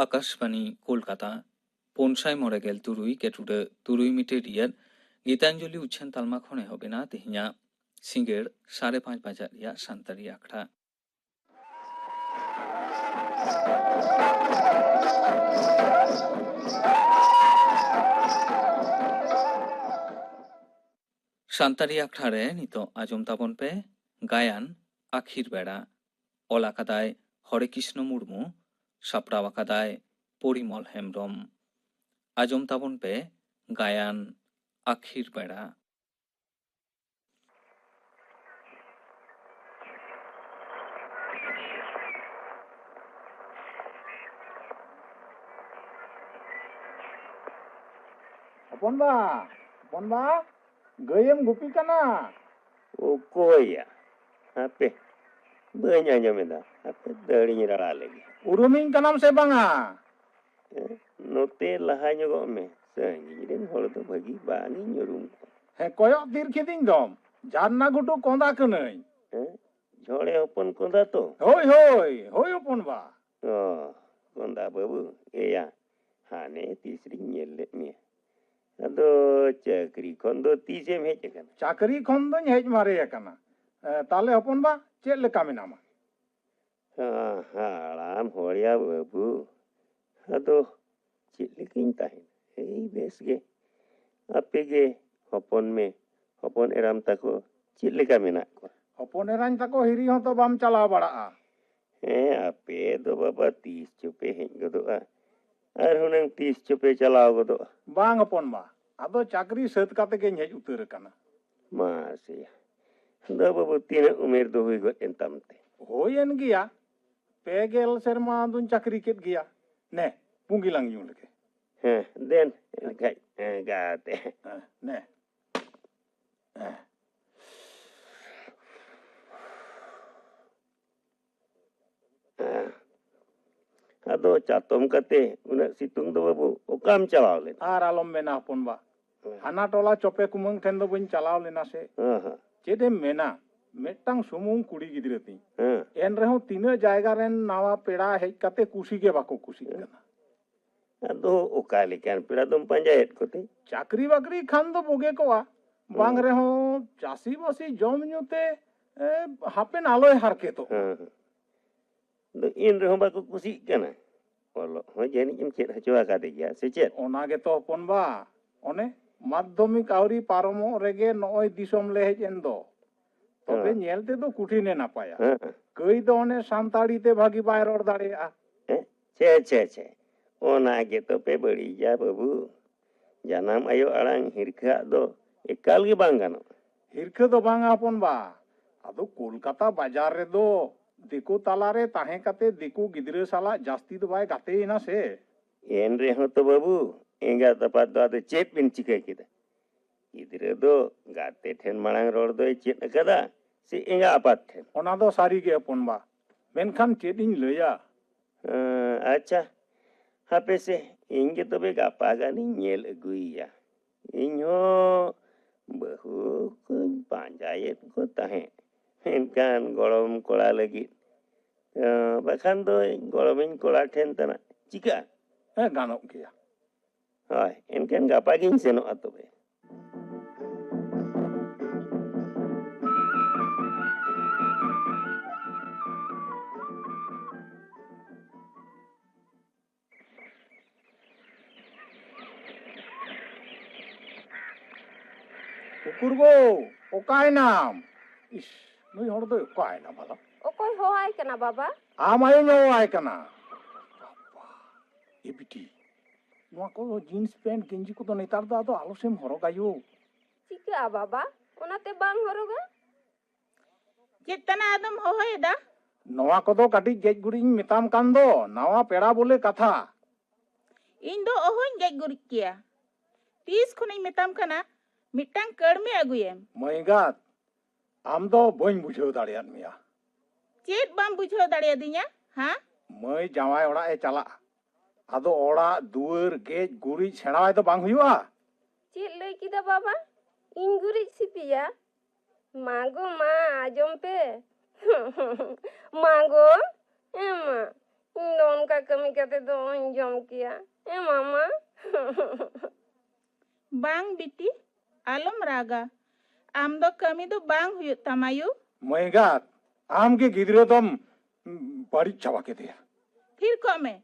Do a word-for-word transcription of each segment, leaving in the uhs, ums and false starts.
ᱟᱠᱟᱥᱵᱟᱱᱤ ᱠᱳᱞᱠᱟᱛᱟ, ᱯᱩᱱ ᱥᱟᱭ ᱢᱚᱬᱮ ᱜᱮᱞ ᱛᱩᱨᱩᱭ ᱠᱮᱴᱩᱰᱟᱹ ᱛᱩᱨᱩᱭ ᱢᱤᱴᱟᱨ ᱨᱮᱭᱟᱜ ᱜᱤᱛᱟᱧᱡᱚᱞᱤ ᱩᱪᱷᱟᱹᱱ ᱛᱟᱞᱢᱟ ᱠᱷᱚᱱ ᱮᱦᱚᱵ ᱮᱱᱟ ᱛᱮᱦᱮᱧᱟᱜ ᱥᱤᱸᱜᱟᱹᱲ ᱥᱟᱲᱮ ᱯᱟᱸᱪ ᱵᱟᱡᱟᱜ ᱨᱮᱭᱟᱜ ᱥᱟᱱᱛᱟᱲᱤ ᱟᱠᱷᱲᱟ᱾ ᱥᱟᱱᱛᱟᱲᱤ ᱟᱠᱷᱲᱟ ᱨᱮ ᱱᱤᱛᱚᱜ ᱟᱸᱡᱚᱢ ᱛᱟᱵᱚᱱ ᱯᱮ ᱜᱟᱭᱟᱱ ᱟᱹᱠᱷᱤᱨ ᱵᱮᱲᱟ᱾ ᱚᱞ ᱟᱠᱟᱫᱟᱭ ᱦᱚᱨᱮ ᱠᱨᱤᱥᱱᱚ ᱢᱩᱨᱢᱩ, ᱥᱟᱯᱲᱟᱣ ᱟᱠᱟᱫᱟᱭ ᱯᱚᱨᱤᱢᱚᱞ ᱦᱮᱢᱵᱽᱨᱚᱢ᱾ ᱟᱸᱡᱚᱢ ᱛᱟᱵᱚᱱ ᱯᱮ ᱜᱟᱭᱟᱱ ᱟᱹᱠᱷᱤᱨ ᱵᱮᱲᱟ᱾ ᱦᱚᱯᱚᱱ ᱵᱟ, ᱦᱚᱯᱚᱱ ᱵᱟ, ᱜᱟᱹᱭᱮᱢ ᱜᱩᱯᱤ ᱠᱟᱱᱟ? ᱚᱠᱚᱭᱭᱟ? ᱦᱟᱯᱮ, ᱵᱟᱹᱧ ᱟᱸᱡᱚᱢ ᱮᱫᱟ᱾ ᱦᱟᱯᱮ, ᱫᱟᱹᱲᱤᱧ ᱨᱟᱲᱟ ᱞᱮᱜᱮ᱾ ᱩᱨᱩᱢᱤᱧ ᱠᱟᱱᱟᱢ ᱥᱮ ᱵᱟᱝᱟ? ᱦᱮᱸ, ᱱᱚᱛᱮ ᱞᱟᱦᱟ ᱧᱚᱜᱚᱜ ᱢᱮ᱾ ᱥᱟᱺᱜᱤᱧ ᱨᱮᱱ ᱦᱚᱲ ᱫᱚ ᱵᱷᱟᱹᱜᱤ ᱵᱟᱝᱤᱧ ᱩᱨᱩᱢ ᱠᱚᱣᱟ᱾ ᱦᱮᱸ, ᱠᱚᱭᱚᱜ ᱛᱤᱨ ᱠᱤᱫᱤᱧ ᱫᱚᱢ᱾ ᱡᱷᱟᱨᱱᱟ ᱜᱷᱩᱴᱩ ᱠᱚᱸᱫᱟ ᱠᱟᱹᱱᱟᱹᱧ᱾ ᱦᱮᱸ? ᱡᱷᱚᱲᱮ ᱦᱚᱯᱚᱱ ᱠᱚᱸᱫᱟ ᱛᱚ? ᱦᱳᱭ, ᱦᱳᱭ, ᱦᱳᱭ ᱦᱚᱯᱚᱱ ᱵᱟ᱾ ᱚ, ᱠᱚᱸᱫᱟ ᱵᱟᱹᱵᱩ, ᱮᱭᱟ, ᱦᱟᱱᱮ ᱛᱤᱥ ᱨᱤᱧ ᱧᱮᱞ ᱞᱮᱫ ᱢᱮᱭᱟ᱾ ᱟᱫᱚ ᱪᱟᱹᱠᱨᱤ ᱠᱷᱚᱱ ᱫᱚ ᱛᱤᱥᱮᱢ ᱦᱮᱡ ᱟᱠᱟᱱᱟ? ᱪᱟᱹᱠᱨᱤ ᱠᱷᱚᱱ ᱫᱚᱧ ᱦᱮᱡ ᱢᱟᱨᱮ ᱟᱠᱟᱱᱟ᱾ ᱮ, ᱛᱟᱦᱞᱮ ᱦᱚᱯᱚᱱ ᱵᱟ, ᱪᱮᱫ ᱞᱮᱠᱟ ᱢᱮᱱᱟᱢᱟ? ᱦᱟ-, ᱦᱟᱲᱟᱢ ᱦᱚᱲᱭᱟ ᱵᱟᱹᱵᱩ, ᱟᱫᱚ ᱪᱮᱫ ᱞᱮᱠᱟᱧ ᱛᱟᱦᱮᱱᱟ? ᱮᱭ ᱵᱮᱥ ᱜᱮ᱾ ᱟᱯᱮ ᱜᱮ ᱦᱚᱯᱚᱱ ᱢᱮ, ᱦᱚᱯᱚᱱ ᱮᱨᱟᱢ ᱛᱟᱠᱚ ᱪᱮᱫ ᱞᱮᱠᱟ ᱢᱮᱱᱟᱜ ᱠᱚᱣᱟ? ᱦᱚᱯᱚᱱ ᱮᱨᱟᱧ ᱛᱟᱠᱚ ᱦᱤᱨᱤ ᱦᱚᱸᱛᱚ ᱵᱟᱢ ᱪᱟᱞᱟᱣ ᱵᱟᱲᱟᱜᱼᱟ᱾ ᱦᱮᱸ, ᱟᱯᱮ ᱫᱚ ᱵᱟᱵᱟ ᱛᱤᱥ ᱪᱚᱯᱮ ᱦᱮᱡ ᱜᱚᱫᱚᱜᱼᱟ, ᱟᱨ ᱦᱩᱱᱟᱹᱝ ᱛᱤᱥ ᱪᱚᱯᱮ ᱪᱟᱞᱟᱣ ᱜᱚᱫᱚᱜᱼᱟ᱾ ᱵᱟᱝ ᱦᱚᱯᱚᱱ ᱵᱟ, ᱟᱫᱚ ᱪᱟᱹᱠᱨᱤ ᱥᱟᱹᱛ ᱠᱟᱛᱮ ᱜᱮᱧ ᱦᱮᱡ ᱩᱛᱟᱹᱨ ᱟᱠᱟᱱᱟ᱾ ᱢᱟᱥᱮᱭᱟ, ᱫᱚ ᱵᱟᱹᱵᱩ ᱛᱤᱱᱟᱹᱜ ᱩᱢᱮᱨ ᱫᱚ ᱦᱩᱭ ᱜᱚᱫ ᱮᱱ ᱛᱟᱢ ᱛᱮ? ᱦᱩᱭᱮᱱ ᱜᱮᱭᱟ, ᱯᱮ ᱜᱮᱞ ᱥᱮᱨᱢᱟ ᱫᱩᱧ ᱪᱟᱹᱠᱨᱤ ᱠᱮᱫ ᱜᱮᱭᱟ᱾ ᱱᱮ, ᱯᱩᱸᱜᱤ ᱞᱟᱝ ᱧᱩ ᱞᱮᱜᱮ᱾ ᱦᱮᱸ, ᱫᱮᱱ, ᱮᱱᱠᱷᱟᱡ, ᱦᱮᱸ, ᱜᱟᱛᱮ᱾ ᱦᱮᱸ, ᱱᱮ᱾ ᱟᱫᱚ ᱪᱟᱛᱚᱢ ᱠᱟᱛᱮ ᱩᱱᱟᱹᱜ ᱥᱤᱛᱩᱝ ᱫᱚ ᱵᱟᱹᱵᱩ ᱚᱠᱟᱢ ᱪᱟᱞᱟᱣ ᱞᱮᱱᱟ? ᱟᱨ ᱟᱞᱚᱢ ᱢᱮᱱᱟ ᱦᱚᱯᱚᱱ ᱵᱟ᱾ ᱦᱮᱸ᱾ ᱦᱟᱱᱟ ᱴᱚᱞᱟ ᱪᱚᱯᱮ ᱠᱩᱢᱟᱹᱝ ᱴᱷᱮᱱ ᱫᱚ ᱵᱟᱹᱧ ᱪᱟᱞᱟᱣ ᱞᱮᱱᱟ ᱥᱮ᱾ ᱦᱮᱸ, ᱦᱮᱸ᱾ ᱪᱮᱫ ᱮᱢ ᱢᱮᱱᱟ? ᱢᱤᱫᱴᱟᱝ ᱥᱩᱢᱩᱝ ᱠᱩᱲᱤ ᱜᱤᱫᱽᱨᱟᱹ ᱛᱤᱧ᱾ ᱦᱮᱸ᱾ ᱮᱱ ᱨᱮᱦᱚᱸ ᱛᱤᱱᱟᱹᱜ ᱡᱟᱭᱜᱟ ᱨᱮᱱ ᱱᱟᱣᱟ ᱯᱮᱲᱟ ᱦᱮᱡ ᱠᱟᱛᱮ ᱠᱩᱥᱤ ᱜᱮ ᱵᱟᱠᱚ ᱠᱩᱥᱤᱜ ᱦᱮᱸ᱾ ᱠᱟᱱᱟ᱾ ᱟᱫᱚ ᱚᱠᱟ ᱞᱮᱠᱟᱱ ᱯᱮᱲᱟ ᱫᱚᱢ ᱯᱟᱸᱡᱟᱭᱮᱫ ᱠᱚᱛᱮ? ᱪᱟᱹᱠᱨᱤ ᱵᱟᱹᱠᱨᱤ ᱠᱷᱟᱱ ᱫᱚ ᱵᱩᱜᱮ ᱠᱚᱜᱼᱟ, ᱵᱟᱝ ᱦᱮᱸ᱾ ᱨᱮᱦᱚᱸ ᱪᱟᱹᱥᱤ ᱵᱟᱹᱥᱤ ᱡᱚᱢ ᱧᱩ ᱛᱮ, ᱮ, ᱦᱟᱯᱮᱱ ᱟᱞᱚᱭ ᱦᱟᱨᱠᱮᱛᱚᱜ᱾ ᱦᱮᱸ, ᱦᱮᱸ᱾ ᱟᱫᱚ ᱮᱱ ᱨᱮᱦᱚᱸ ᱵᱟᱠᱚ ᱠᱩᱥᱤᱜ ᱠᱟᱱᱟ᱾ ᱚᱞᱚᱜ ᱦᱚᱸ ᱡᱟᱹᱱᱤᱡ ᱮᱢ ᱪᱮᱫ ᱦᱚᱪᱚ ᱟᱠᱟᱫᱮ ᱜᱮᱭᱟ, ᱥᱮ ᱪᱮᱫ? ᱚᱱᱟ ᱜᱮᱛᱚ ᱦᱚᱯᱚᱱ ᱵᱟ, ᱚᱱᱮ ᱢᱟᱫᱽᱫᱷᱚᱢᱤᱠ ᱟᱹᱣᱨᱤ ᱯᱟᱨᱚᱢᱚᱜ ᱨᱮᱜᱮ ᱱᱚᱜᱼᱚᱭ ᱫᱤᱥᱚᱢ ᱞᱮ ᱦᱮᱡ ᱮᱱ ᱫᱚ᱾ ᱛᱚᱵᱮ ᱦᱮᱸ᱾ ᱧᱮᱞ ᱛᱮᱫᱚ ᱠᱩᱴᱷᱤᱱᱮ ᱱᱟᱯᱟᱭᱟ᱾ ᱦᱮᱸ᱾ ᱠᱟᱹᱭ ᱫᱚ ᱚᱱᱮ ᱥᱟᱱᱛᱟᱲᱤ ᱛᱮ ᱵᱷᱟᱹᱜᱤ ᱵᱟᱭ ᱨᱚᱲ ᱫᱟᱲᱮᱭᱟᱜᱼᱟ᱾ ᱦᱮᱸ? ᱪᱷᱮ, ᱪᱷᱮ, ᱪᱷᱮ᱾ ᱚᱱᱟ ᱜᱮᱛᱚ ᱯᱮ ᱵᱟᱹᱲᱤᱡᱟ ᱵᱟᱹᱵᱩ᱾ ᱡᱟᱱᱟᱢ ᱟᱭᱳ ᱟᱲᱟᱝ ᱦᱤᱨᱠᱷᱟᱹᱣᱟᱜ ᱫᱚ ᱮᱠᱟᱞ ᱜᱮ ᱵᱟᱝ ᱜᱟᱱᱚᱜᱼᱟ᱾ ᱦᱤᱨᱠᱷᱟᱹ ᱫᱚ ᱵᱟᱝᱟ ᱦᱚᱯᱚᱱ ᱵᱟ᱾ ᱟᱫᱚ ᱠᱳᱞᱠᱟᱛᱟ ᱵᱟᱡᱟᱨ ᱨᱮᱫᱚ ᱫᱤᱠᱩ ᱛᱟᱞᱟᱨᱮ ᱛᱟᱦᱮᱸ ᱠᱟᱛᱮ ᱫᱤᱠᱩ ᱜᱤᱫᱽᱨᱟᱹ ᱥᱟᱞᱟᱜ ᱡᱟᱹᱥᱛᱤ ᱫᱚ ᱵᱟᱭ ᱜᱟᱛᱮᱭᱮᱱᱟ ᱥᱮ᱾ ᱮᱱ ᱨᱮᱦᱚᱸ ᱛᱚ ᱵᱟᱹᱵᱩ, ᱮᱸᱜᱟᱛ ᱟᱯᱟᱛ ᱫᱚ ᱟᱫᱚ ᱪᱮᱫ ᱵᱤᱱ ᱪᱤᱠᱟᱹ ᱠᱮᱫᱟ? ᱜᱤᱫᱽᱨᱟᱹ ᱫᱚ ᱜᱟᱛᱮ ᱴᱷᱮᱱ ᱢᱟᱲᱟᱝ ᱨᱚᱲ ᱫᱚᱭ ᱪᱮᱫ ᱟᱠᱟᱫᱟ ᱥᱮ ᱮᱸᱜᱟ ᱟᱯᱟᱛ ᱴᱷᱮᱱ? ᱚᱱᱟ ᱫᱚ ᱥᱟᱹᱨᱤ ᱜᱮ ᱦᱚᱯᱚᱱ ᱵᱟ, ᱢᱮᱱᱠᱷᱟᱱ ᱪᱮᱫ ᱤᱧ ᱞᱟᱹᱭᱟ? ᱦᱮᱸ, ᱟᱪᱪᱷᱟ, ᱦᱟᱯᱮ ᱥᱮ, ᱤᱧ ᱜᱮ ᱛᱚᱵᱮ ᱜᱟᱯᱟ ᱜᱟᱱᱤᱧ ᱧᱮᱞ ᱟᱹᱜᱩᱭᱮᱭᱟ᱾ ᱤᱧ ᱦᱚᱸ ᱵᱟᱹᱦᱩ ᱠᱚᱧ ᱯᱟᱸᱡᱟᱭᱮᱫ ᱠᱚ ᱛᱟᱦᱮᱸᱫ, ᱢᱮᱱᱠᱷᱟᱱ ᱜᱚᱲᱚᱢ ᱠᱚᱲᱟ ᱞᱟᱹᱜᱤᱫ᱾ ᱦᱮᱸ, ᱵᱟᱠᱷᱟᱱ ᱫᱚ ᱜᱚᱲᱚᱢᱤᱧ ᱠᱚᱲᱟ ᱴᱷᱮᱱ ᱛᱟᱱᱟᱜ ᱪᱤᱠᱟᱹᱜᱼᱟ? ᱦᱮᱸ, ᱜᱟᱱᱚᱜ ᱜᱮᱭᱟ᱾ ᱦᱳᱭ, ᱮᱱᱠᱷᱟᱱ ᱜᱟᱯᱟ ᱜᱤᱧ ᱥᱮᱱᱚᱜᱼᱟ ᱛᱚᱵᱮ᱾ ᱩᱠᱩᱨ ᱜᱳ, ᱚᱠᱟᱭᱮᱱᱟᱢ? ᱤᱥ, ᱱᱩᱭ ᱦᱚᱲ ᱫᱚᱭ ᱚᱠᱟᱭᱮᱱᱟ ᱵᱷᱟᱞᱟ? ᱚᱠᱚᱭ ᱦᱚᱦᱚᱣᱟᱭ ᱠᱟᱱᱟ ᱵᱟᱵᱟ? ᱟᱢ ᱟᱭᱳᱧ ᱦᱚᱦᱚᱣᱟᱭ ᱠᱟᱱᱟ᱾ ᱵᱟᱵᱟ, ᱮ ᱵᱤᱴᱤ, ᱱᱚᱣᱟ ᱠᱚ ᱡᱤᱱᱥ ᱯᱮᱱᱴ ᱜᱮᱧᱡᱤ ᱠᱚᱫᱚ ᱱᱮᱛᱟᱨ ᱫᱚ ᱟᱫᱚ ᱟᱞᱚᱥᱮᱢ ᱦᱚᱨᱚᱜᱟ ᱭᱳ᱾ ᱪᱤᱠᱟᱹᱜᱼᱟ ᱵᱟᱵᱟ? ᱚᱱᱟᱛᱮ ᱵᱟᱝ ᱦᱚᱨᱚᱜᱟ? ᱪᱮᱫ ᱛᱟᱱᱟ ᱟᱫᱚᱢ ᱦᱚᱦᱚᱭᱮᱫᱟ? ᱱᱚᱣᱟ ᱠᱚᱫᱚ ᱠᱟᱹᱴᱤᱡ ᱜᱮᱡ ᱜᱩᱨᱤᱡ ᱤᱧ ᱢᱮᱛᱟᱢ ᱠᱟᱱ ᱫᱚ, ᱱᱟᱣᱟ ᱯᱮᱲᱟ ᱵᱚᱞᱮ ᱠᱟᱛᱷᱟ᱾ ᱤᱧ ᱫᱚ ᱚᱦᱚᱧ ᱜᱮᱡ ᱜᱩᱨᱤᱡ ᱠᱮᱭᱟ᱾ ᱛᱤᱥ ᱠᱷᱚᱱᱤᱧ ᱢᱮᱛᱟᱢ ᱠᱟᱱᱟ, ᱢᱤᱫᱴᱟᱝ ᱠᱟᱹᱲᱢᱤ ᱟᱹᱜᱩᱭᱮᱢ᱾ ᱢᱟᱹᱭ ᱮᱸᱜᱟᱛ, ᱟᱢ ᱫᱚ ᱵᱟᱹᱧ ᱵᱩᱡᱷᱟᱹᱣ ᱫᱟᱲᱮᱭᱟᱫ ᱢᱮᱭᱟ᱾ ᱪᱮᱫ ᱵᱟᱢ ᱵᱩᱡᱷᱟᱹᱣ ᱫᱟᱲᱮᱭᱟᱫᱤᱧᱟ, ᱦᱟ? ᱢᱟᱹᱭ ᱡᱟᱶᱟᱭ ᱚᱲᱟᱜ ᱮ ᱪᱟᱞᱟᱜᱼᱟ, ᱟᱫᱚ ᱚᱲᱟᱜ ᱫᱩᱣᱟᱹᱨ ᱜᱮᱡ ᱜᱩᱨᱤᱡ ᱥᱮᱬᱟᱣᱟᱭ ᱫᱚ ᱵᱟᱝ ᱦᱩᱭᱩᱜᱼᱟ? ᱪᱮᱫ ᱞᱟᱹᱭ ᱠᱮᱫᱟ ᱵᱟᱵᱟ? ᱤᱧ ᱜᱩᱨᱤᱡ ᱥᱤᱯᱤᱭᱟ? ᱢᱟ ᱜᱚ ᱢᱟ, ᱟᱸᱡᱚᱢ ᱯᱮ᱾ ᱢᱟ ᱜᱚ, ᱮ ᱢᱟ, ᱤᱧ ᱫᱚ ᱚᱱᱠᱟ ᱠᱟᱹᱢᱤ ᱠᱟᱛᱮ ᱫᱚ ᱚᱦᱚᱧ ᱡᱚᱢ ᱠᱮᱭᱟ᱾ ᱮ ᱢᱟ, ᱢᱟ᱾ ᱵᱟᱝ ᱵᱤᱴᱤ, ᱟᱞᱚᱢ ᱨᱟᱜᱟ᱾ ᱟᱢ ᱫᱚ ᱠᱟᱹᱢᱤ ᱫᱚ ᱵᱟᱝ ᱦᱩᱭᱩᱜ ᱛᱟᱢᱟ ᱭᱩ᱾ ᱢᱟᱹᱭ ᱮᱸᱜᱟᱛ, ᱟᱢ ᱜᱮ ᱜᱤᱫᱽᱨᱟᱹ ᱫᱚᱢ ᱵᱟᱹᱲᱤᱡ ᱪᱟᱵᱟ ᱠᱮᱫᱮᱭᱟ᱾ ᱛᱷᱤᱨ ᱠᱚᱜ ᱢᱮ᱾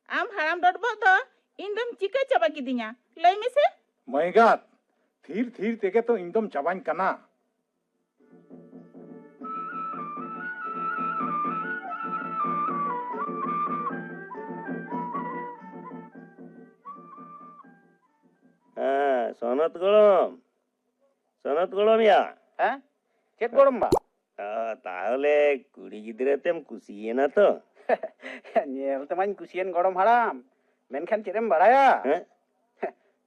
ᱟᱢ ᱦᱟᱲᱟᱢ ᱰᱚᱰᱵᱚᱜ ᱫᱚ ᱤᱧ ᱫᱚᱢ ᱪᱤᱠᱟᱹ ᱪᱟᱵᱟ ᱠᱤᱫᱤᱧᱟ? ᱞᱟᱹᱭ ᱢᱮᱥᱮ᱾ ᱢᱟᱹᱭ ᱮᱸᱜᱟᱛ, ᱛᱷᱤᱨ ᱛᱷᱤᱨ ᱛᱮᱜᱮ ᱛᱚ ᱤᱧ ᱫᱚᱢ ᱪᱟᱵᱟᱧ ᱠᱟᱱᱟ᱾ ᱦᱮᱸ, ᱥᱚᱱᱚᱛ ᱜᱚᱲᱚᱢ᱾ ᱥᱚᱱᱚᱛ ᱜᱚᱲᱚᱢ ᱭᱟ᱾ ᱦᱮᱸ? ᱪᱮᱫ ᱜᱚᱲᱚᱢ ᱵᱟ? ᱚ, ᱛᱟᱦᱚᱞᱮ ᱠᱩᱲᱤ ᱜᱤᱫᱽᱨᱟᱹ ᱛᱮᱢ ᱠᱩᱥᱤᱭᱮᱱᱟ ᱛᱚ? ᱧᱮᱞ ᱛᱮᱢᱟᱧ ᱠᱩᱥᱤᱭᱮᱱ ᱜᱚᱲᱚᱢ ᱦᱟᱲᱟᱢ, ᱢᱮᱱᱠᱷᱟᱱ ᱪᱮᱫ ᱮᱢ ᱵᱟᱲᱟᱭᱟ? ᱦᱮᱸ?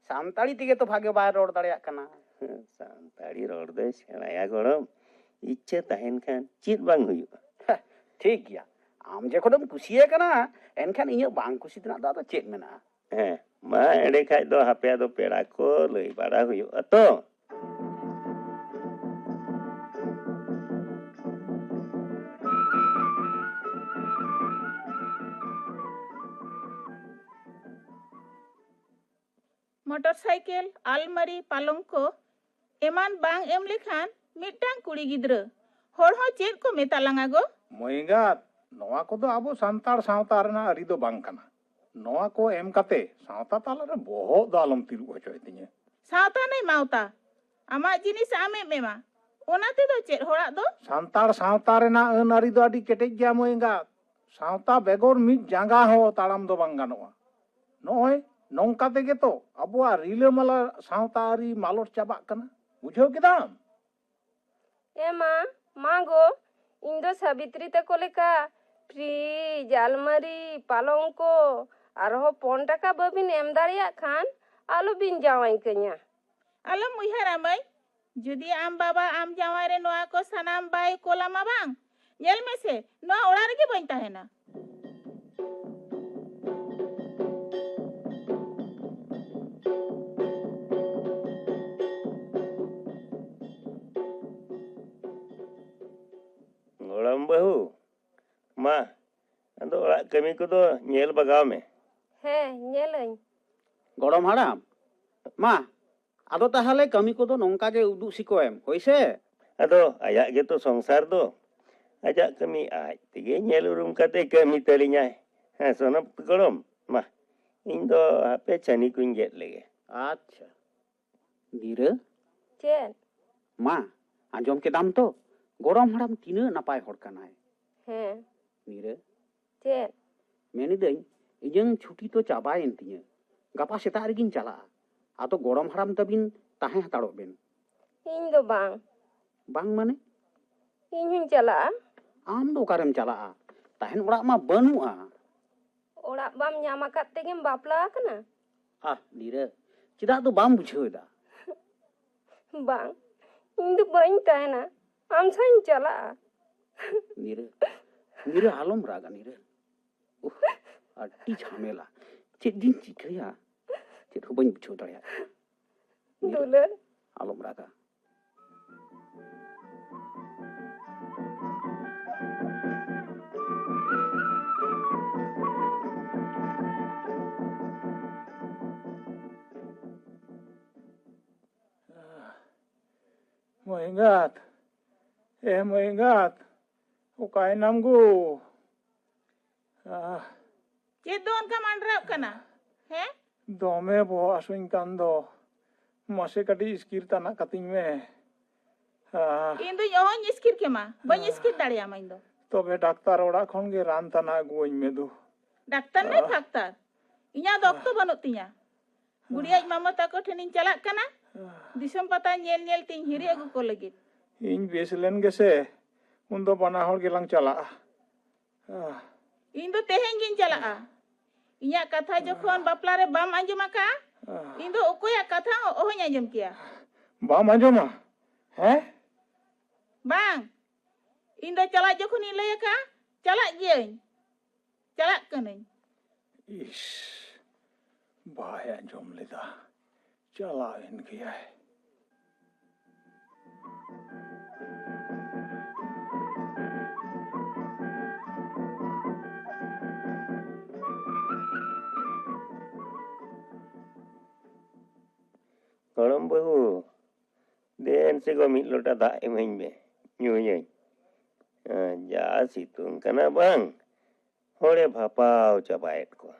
ᱥᱟᱱᱛᱟᱲᱤ ᱛᱮᱜᱮ ᱛᱚ ᱵᱷᱟᱜᱮ ᱵᱟᱭ ᱨᱚᱲ ᱫᱟᱲᱮᱭᱟᱜ ᱠᱟᱱᱟ᱾ ᱥᱟᱱᱛᱟᱲᱤ ᱨᱚᱲ ᱫᱚᱭ ᱥᱮᱬᱟᱭᱟ ᱜᱚᱲᱚᱢ, ᱤᱪᱪᱷᱟᱹ ᱛᱟᱦᱮᱱ ᱠᱷᱟᱱ ᱪᱮᱫ ᱵᱟᱝ ᱦᱩᱭᱩᱜᱼᱟ᱾ ᱴᱷᱤᱠ ᱜᱮᱭᱟ, ᱟᱢ ᱡᱚᱠᱷᱚᱱᱮᱢ ᱠᱩᱥᱤᱭᱮ ᱠᱟᱱᱟ, ᱮᱱᱠᱷᱟᱱ ᱤᱧᱟᱹᱜ ᱵᱟᱝ ᱠᱩᱥᱤ ᱛᱮᱱᱟᱜ ᱫᱚ ᱟᱫᱚ ᱪᱮᱫ ᱢᱮᱱᱟᱜᱼᱟ? ᱦᱮᱸ, ᱢᱟ ᱮᱸᱰᱮ ᱠᱷᱟᱡ ᱫᱚ ᱦᱟᱯᱮ ᱟᱫᱚ ᱯᱮᱲᱟ ᱠᱚ ᱞᱟᱹᱭ ᱵᱟᱲᱟ ᱦᱩᱭᱩᱜᱼᱟ ᱛᱚ᱾ ᱢᱚᱴᱚᱨ ᱥᱟᱭᱠᱮᱞ, ᱟᱞᱢᱟᱨᱤ, ᱯᱟᱞᱚᱝᱠᱚ ᱮᱢᱟᱱ ᱵᱟᱝ ᱮᱢ ᱞᱮᱠᱷᱟᱱ ᱢᱤᱫᱴᱟᱝ ᱠᱩᱲᱤ ᱜᱤᱫᱽᱨᱟᱹ ᱦᱚᱲ ᱦᱚᱸ ᱪᱮᱫ ᱠᱚ ᱢᱮᱛᱟ ᱞᱟᱝᱟ ᱜᱚ? ᱢᱟᱹᱭ ᱮᱸᱜᱟᱛ, ᱱᱚᱣᱟ ᱠᱚᱫᱚ ᱟᱵᱚ ᱥᱟᱱᱛᱟᱲ ᱥᱟᱶᱛᱟ ᱨᱮᱱᱟᱜ ᱟᱹᱨᱤ ᱫᱚ ᱵᱟᱝ ᱠᱟᱱᱟ᱾ ᱱᱚᱣᱟ ᱠᱚ ᱮᱢ ᱠᱟᱛᱮ ᱥᱟᱶᱛᱟ ᱛᱟᱞᱟᱨᱮ ᱵᱚᱦᱚᱜ ᱫᱚ ᱟᱞᱚᱢ ᱛᱤᱨᱩᱵ ᱦᱚᱪᱚᱭ ᱛᱤᱧᱟᱹ᱾ ᱥᱟᱶᱛᱟ ᱱᱟᱭ ᱢᱟᱣᱛᱟ, ᱟᱢᱟᱜ ᱡᱤᱱᱤᱥ ᱟᱢᱮᱢ ᱮᱢᱟ, ᱚᱱᱟ ᱛᱮᱫᱚ ᱪᱮᱫ ᱦᱚᱲᱟᱜ ᱫᱚ? ᱥᱟᱱᱛᱟᱲ ᱥᱟᱶᱛᱟ ᱨᱮᱱᱟᱜ ᱟᱹᱱ ᱟᱹᱨᱤ ᱫᱚ ᱟᱹᱰᱤ ᱠᱮᱴᱮᱡ ᱜᱮᱭᱟ ᱢᱟᱹᱭ ᱮᱸᱜᱟᱛ᱾ ᱥᱟᱶᱛᱟ ᱵᱮᱜᱚᱨ ᱢᱤᱫ ᱡᱟᱸᱜᱟ ᱦᱚᱸ ᱛᱟᱲᱟᱢ ᱫᱚ ᱵᱟᱝ ᱜᱟᱱᱚᱜᱼᱟ᱾ ᱱᱚᱜᱼᱚᱭ ᱱᱚᱝᱠᱟ ᱛᱮᱜᱮ ᱛᱚ ᱟᱵᱚᱣᱟᱜ ᱨᱤᱞᱟᱹᱢᱟᱞᱟ ᱥᱟᱶᱛᱟ ᱟᱹᱨᱤ ᱢᱟᱞᱚᱴ ᱪᱟᱵᱟᱜ ᱠᱟᱱᱟ᱾ ᱵᱩᱡᱷᱟᱹᱣ ᱠᱮᱫᱟᱢ? ᱮ ᱢᱟ, ᱢᱟ ᱜᱚ, ᱤᱧ ᱫᱚ ᱥᱟᱵᱤᱛᱨᱤ ᱛᱟᱠᱚ ᱞᱮᱠᱟ ᱯᱷᱨᱤᱡᱽ, ᱟᱞᱢᱟᱨᱤ, ᱯᱟᱞᱚᱝᱠᱚ ᱟᱨᱦᱚᱸ ᱯᱚᱱ ᱴᱟᱠᱟ ᱵᱟᱹᱵᱤᱱ ᱮᱢ ᱫᱟᱲᱮᱭᱟᱜ ᱠᱷᱟᱱ ᱟᱞᱚᱵᱤᱱ ᱡᱟᱶᱟᱭ ᱠᱟᱹᱧᱟ᱾ ᱟᱞᱚᱢ ᱩᱭᱦᱟᱹᱨᱟ ᱢᱟᱹᱭ, ᱡᱩᱫᱤ ᱟᱢ ᱵᱟᱵᱟ ᱟᱢ ᱡᱟᱶᱟᱭ ᱨᱮ ᱱᱚᱣᱟ ᱠᱚ ᱥᱟᱱᱟᱢ ᱵᱟᱭ ᱠᱳᱞᱟᱢᱟ ᱵᱟᱝ, ᱧᱮᱞ ᱢᱮᱥᱮ, ᱱᱚᱣᱟ ᱚᱲᱟᱜ ᱨᱮᱜᱮ ᱵᱟᱹᱧ ᱛᱟᱦᱮᱱᱟ᱾ ᱠᱟᱹᱢᱤ ᱠᱚᱫᱚ ᱧᱮᱞ ᱵᱟᱜᱟᱣ ᱢᱮ᱾ ᱦᱮᱸ, ᱧᱮᱞᱟᱹᱧ᱾ ᱜᱚᱲᱚᱢ ᱦᱟᱲᱟᱢ, ᱢᱟ, ᱟᱫᱚ ᱛᱟᱦᱚᱞᱮ ᱠᱟᱹᱢᱤ ᱠᱚᱫᱚ ᱱᱚᱝᱠᱟ ᱜᱮ ᱩᱫᱩᱜ ᱥᱤᱠᱚᱭᱮᱢ, ᱦᱳᱭ ᱥᱮ? ᱟᱫᱚ ᱟᱭᱟᱜ ᱜᱮᱛᱚ ᱥᱚᱝᱥᱟᱨ ᱫᱚ᱾ ᱟᱡᱟᱜ ᱠᱟᱹᱢᱤ ᱟᱡ ᱛᱮᱜᱮ ᱧᱮᱞ ᱩᱨᱩᱢ ᱠᱟᱛᱮ ᱠᱟᱹᱢᱤ ᱛᱟᱹᱞᱤᱧᱟᱭ᱾ ᱦᱮᱸ, ᱥᱚᱱᱚᱢ ᱜᱚᱲᱚᱢ, ᱢᱟ, ᱤᱧ ᱫᱚ ᱦᱟᱯᱮ ᱪᱷᱟᱹᱱᱤ ᱠᱚᱧ ᱜᱮᱫ ᱞᱮᱜᱮ᱾ ᱟᱪᱪᱷᱟ᱾ ᱜᱤᱨᱟᱹ? ᱪᱮᱫ? ᱢᱟ, ᱟᱸᱡᱚᱢ ᱠᱮᱫᱟᱢ ᱛᱚ? ᱜᱚᱲᱚᱢ ᱦᱟᱲᱟᱢ ᱛᱤᱱᱟᱹᱜ ᱱᱟᱯᱟᱭ ᱦᱚᱲ ᱠᱟᱱᱟᱭ᱾ ᱦᱮᱸ᱾ ᱜᱤᱨᱟᱹ? ᱪᱮᱫ? ᱢᱮᱱᱤᱫᱟᱹᱧ, ᱤᱧᱟᱹᱝ ᱪᱷᱩᱴᱤ ᱛᱚ ᱪᱟᱵᱟᱭᱮᱱ ᱛᱤᱧᱟᱹ᱾ ᱜᱟᱯᱟ ᱥᱮᱛᱟᱜ ᱨᱮᱜᱤᱧ ᱪᱟᱞᱟᱜᱼᱟ᱾ ᱟᱫᱚ ᱜᱚᱲᱚᱢ ᱦᱟᱲᱟᱢ ᱛᱟᱹᱵᱤᱱ ᱛᱟᱦᱮᱸ ᱦᱟᱛᱟᱲᱚᱜ ᱵᱤᱱ᱾ ᱤᱧ ᱫᱚ ᱵᱟᱝ᱾ ᱵᱟᱝ ᱢᱟᱱᱮ? ᱤᱧ ᱦᱚᱸᱧ ᱪᱟᱞᱟᱜᱼᱟ᱾ ᱟᱢ ᱫᱚ ᱚᱠᱟᱨᱮᱢ ᱪᱟᱞᱟᱜᱼᱟ? ᱛᱟᱦᱮᱱ ᱚᱲᱟᱜ ᱢᱟ ᱵᱟᱹᱱᱩᱜᱼᱟ᱾ ᱚᱲᱟᱜ ᱵᱟᱢ ᱧᱟᱢ ᱟᱠᱟᱫ ᱛᱮᱜᱮᱢ ᱵᱟᱯᱞᱟ ᱟᱠᱟᱱᱟ? ᱟᱦ, ᱱᱤᱨᱟᱹ, ᱪᱮᱫᱟᱜ ᱫᱚ ᱵᱟᱢ ᱵᱩᱡᱷᱟᱹᱣ ᱮᱫᱟ? ᱵᱟᱝ, ᱤᱧ ᱫᱚ ᱵᱟᱹᱧ ᱛᱟᱦᱮᱱᱟ, ᱟᱢ ᱥᱟᱶ ᱤᱧ ᱪᱟᱞᱟᱜᱼᱟ᱾ ᱱᱤᱨᱟᱹ, ᱱᱤᱨᱟᱹ, ᱟᱞᱚᱢ ᱨᱟᱜᱟ, ᱱᱤᱨᱟᱹ᱾ ᱩᱦ, ᱟᱹᱰᱤ ᱡᱷᱟᱢᱮᱞᱟ᱾ ᱪᱮᱫ ᱡᱤᱧ ᱪᱤᱠᱟᱹᱭᱟ? ᱪᱮᱫ ᱦᱚᱸ ᱵᱟᱹᱧ ᱵᱩᱡᱷᱟᱹᱣ ᱫᱟᱲᱮᱭᱟᱜ ᱠᱟᱱᱟ᱾ ᱱᱤᱨᱟᱹ, ᱫᱩᱞᱟᱹᱲ᱾ ᱟᱞᱚᱢ ᱨᱟᱜᱟ᱾ ᱢᱟᱹᱭ ᱮᱸᱜᱟᱛ, ᱮ ᱢᱟᱹᱭ ᱮᱸᱜᱟᱛ, ᱚᱠᱟᱭᱮᱱᱟᱢ ᱜᱳ? ᱟᱦ᱾ ᱪᱮᱫ ᱫᱚ ᱚᱱᱠᱟᱢ ᱟᱱᱰᱨᱟᱣᱚᱜ ᱠᱟᱱᱟ? ᱦᱮᱸ? ᱫᱚᱢᱮ ᱵᱚᱦᱚᱜ ᱦᱟᱹᱥᱩᱧ ᱠᱟᱱ ᱫᱚ᱾ ᱢᱟᱥᱮ ᱠᱟᱹᱴᱤᱡ ᱤᱥᱠᱤᱨ ᱛᱟᱱᱟᱜ ᱠᱟᱹᱛᱤᱧ ᱢᱮ᱾ ᱟᱦ᱾ ᱤᱧ ᱫᱩᱧ ᱚᱦᱚᱧ ᱤᱥᱠᱤᱨ ᱠᱮᱢᱟ᱾ ᱵᱟᱹᱧ ᱟᱦ᱾ ᱤᱥᱠᱤᱨ ᱫᱟᱲᱮᱭᱟᱢᱟ ᱤᱧ ᱫᱚ᱾ ᱛᱚᱵᱮ ᱰᱟᱠᱛᱟᱨ ᱚᱲᱟᱜ ᱠᱷᱚᱱ ᱜᱮ ᱨᱟᱱ ᱛᱟᱱᱟᱜ ᱟᱹᱜᱩᱣᱟᱹᱧ ᱢᱮ ᱫᱩ᱾ ᱰᱟᱠᱛᱟᱨ ᱱᱟᱭ ᱟᱦ᱾ ᱯᱷᱟᱠᱛᱟᱨ? ᱤᱧᱟᱹᱜ ᱫᱚ ᱚᱠᱛᱚ ᱟᱦ᱾ ᱵᱟᱹᱱᱩᱜ ᱛᱤᱧᱟ᱾ ᱵᱩᱰᱷᱤ ᱟᱡ ᱢᱟᱢᱟ ᱛᱟᱠᱚ ᱴᱷᱮᱱᱤᱧ ᱪᱟᱞᱟᱜ ᱠᱟᱱᱟ᱾ ᱟᱦ᱾ ᱫᱤᱥᱚᱢ ᱯᱟᱛᱟ ᱧᱮᱞ ᱧᱮᱞ ᱛᱤᱧ ᱦᱤᱨᱤ ᱟᱹᱜᱩ ᱠᱚ ᱞᱟᱹᱜᱤᱫ᱾ ᱤᱧ ᱵᱮᱥ ᱞᱮᱱ ᱜᱮᱥᱮ, ᱩᱱᱫᱚ ᱵᱟᱱᱟ ᱦᱚᱲ ᱜᱮᱞᱟᱝ ᱪᱟᱞᱟᱜᱼᱟ᱾ ᱟᱦ᱾ ᱤᱧ ᱫᱚ ᱛᱮᱦᱮᱧ ᱜᱤᱧ ᱪᱟᱞᱟᱜᱼᱟ᱾ ᱤᱧᱟᱹᱜ ᱠᱟᱛᱷᱟ ᱡᱚᱠᱷᱚᱱ ᱵᱟᱯᱞᱟ ᱨᱮ ᱵᱟᱢ ᱟᱸᱡᱚᱢ ᱟᱠᱟᱫᱼᱟ, ᱤᱧ ᱫᱚ ᱚᱠᱚᱭᱟᱜ ᱠᱟᱛᱷᱟ ᱦᱚᱸ ᱚᱦᱚᱧ ᱟᱸᱡᱚᱢ ᱠᱮᱭᱟ᱾ ᱵᱟᱢ ᱟᱸᱡᱚᱢᱟ? ᱦᱮᱸ? ᱵᱟᱝ᱾ ᱤᱧ ᱫᱚ ᱪᱟᱞᱟᱜ ᱡᱚᱠᱷᱚᱱᱤᱧ ᱞᱟᱹᱭ ᱟᱠᱟᱫᱼᱟ, ᱪᱟᱞᱟᱜ ᱜᱤᱭᱟᱹᱧ᱾ ᱪᱟᱞᱟᱜ ᱠᱟᱹᱱᱟᱹᱧ᱾ ᱤᱥ, ᱵᱟᱭ ᱟᱸᱡᱚᱢ ᱞᱮᱫᱟ᱾ ᱪᱟᱞᱟᱣᱮᱱ ᱜᱮᱭᱟᱭ᱾ ᱜᱚᱲᱚᱢ ᱵᱟᱹᱦᱩ, ᱫᱮᱱ ᱥᱮ ᱜᱚ ᱢᱤᱫ ᱞᱚᱴᱟ ᱫᱟᱜ ᱤᱢᱟᱹᱧ ᱢᱮ, ᱧᱩᱭᱟᱹᱧ᱾ ᱦᱮᱸ, ᱡᱟ ᱥᱤᱛᱩᱝ ᱠᱟᱱᱟ ᱵᱟᱝ, ᱦᱚᱲᱮ ᱵᱷᱟᱯᱟᱣ ᱪᱟᱵᱟᱭᱮᱫ ᱠᱚᱣᱟ᱾